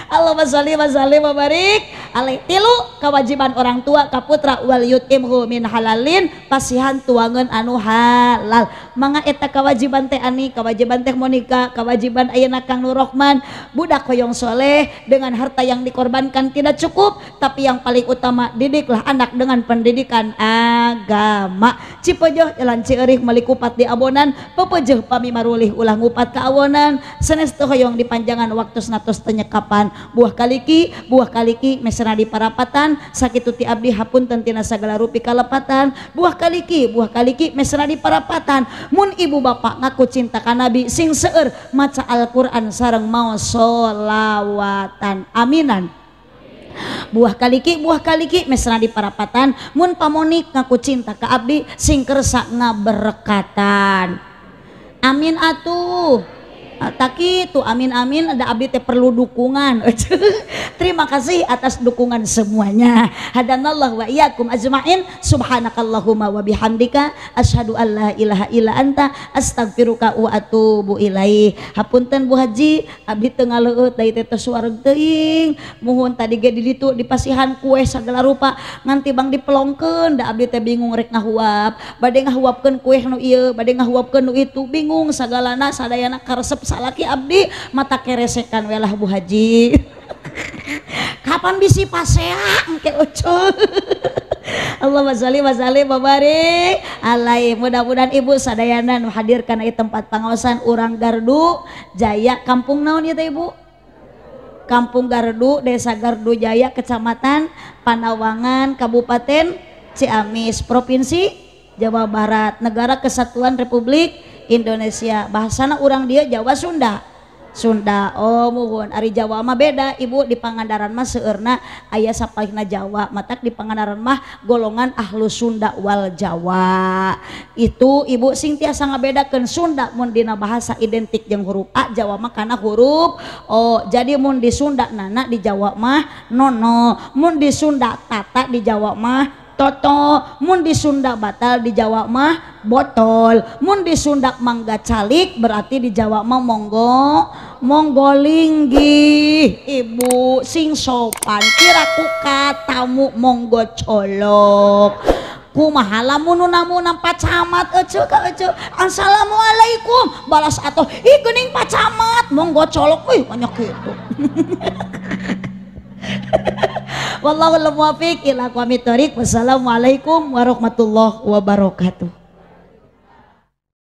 [SPEAKER 1] Allahumma sholli wa sallim wa barik alaih. Tilu kewajiban orang tua ka putra wal yutimhu min halalin, pasihan tuangeun anu halal. Mangga eta kewajiban teh Ani, kewajiban teh Monica, kewajiban ayeuna Kang Nur Rohman. Budak hoyong soleh dengan harta yang dikorbankan tidak cukup, tapi yang paling utama didiklah anak dengan pendidikan agama. Cipejoh jalan Cieurih meuli kupat di abonan, pepejoh pami marulih ulah ngupat ka awonan. Sanes teu hoyong dipanjangan waktu natos teu nyekapan. Buah kaliki mesra di parapatan, sakitu ti abdi hapunten tina sagala rupi kalepatan. Buah kaliki mesra di parapatan. Mun ibu bapak ngaku cinta ka nabi sing seueur maca Al-Qur'an sareng maos sholawatan. Aminan. Buah kaliki mesra di parapatan. Mun pamonik ngaku cinta ka abdi sing kersa ngaberkatan. Amin atuh. Tak itu amin amin ada abdi teh perlu dukungan. Terima kasih atas dukungan semuanya. Hadanallah wa iyyakum ajmain. Subhanakallahumma wa bihamdika asyhadu an la ilaha illa anta astaghfiruka wa atubu ilaih. Hapunten Bu Haji, abdi teu ngaleueut da teh suareg teuing. Muhun tadi ge di ditu dipasihan kue sagala rupa nganti bang dipelongkeun da abdi teh bingung rek ngahuap. Bade ngahuapkeun kue nu ieu, bade ngahuapkeun nu itu, bingung sagalana sadayana karesep salaki abdi mata keresekan welah Bu Haji. Kapan bisi pasea engke ucul. Allahumma sholli wa sallim wa barik alaihi. Mudah-mudahan ibu sadayana nu hadir kana ieu tempat pangaosan urang Gardu Jaya, kampung naon ieu teh Ibu? Kampung Gardu, Desa Gardu Jaya, Kecamatan Panawangan, Kabupaten Ciamis, Provinsi Jawa Barat, Negara Kesatuan Republik Indonesia. Bahasana urang dia Jawa Sunda. Sunda. Oh muhun ari Jawa mah beda ibu, di Pangandaran mah seueurna aya sapalihna Jawa, matak di Pangandaran mah golongan ahlu Sunda wal Jawa. Itu ibu sing tiasa ngabedakeun Sunda mun dina bahasa identik jeung huruf A, Jawa mah kana huruf O. Jadi mun di Sunda nana, di Jawa mah nono, mun di Sunda tata, di Jawa mah Toto. Mun di Sunda batal, di Jawa mah botol. Mun di Sunda mangga calik, berarti di Jawa mah monggo monggo linggih. Ibu sing sopan, kira ku tamu monggo colok. Kumaha lamun nu namu Pak Camat ece ka ece, assalamualaikum, balas atuh ih geuning Pak Camat monggo colok, wih banyak gitu. Wallahul muwaffiq ila aqwamit thoriq. Wassalamualaikum warahmatullahi wabarakatuh.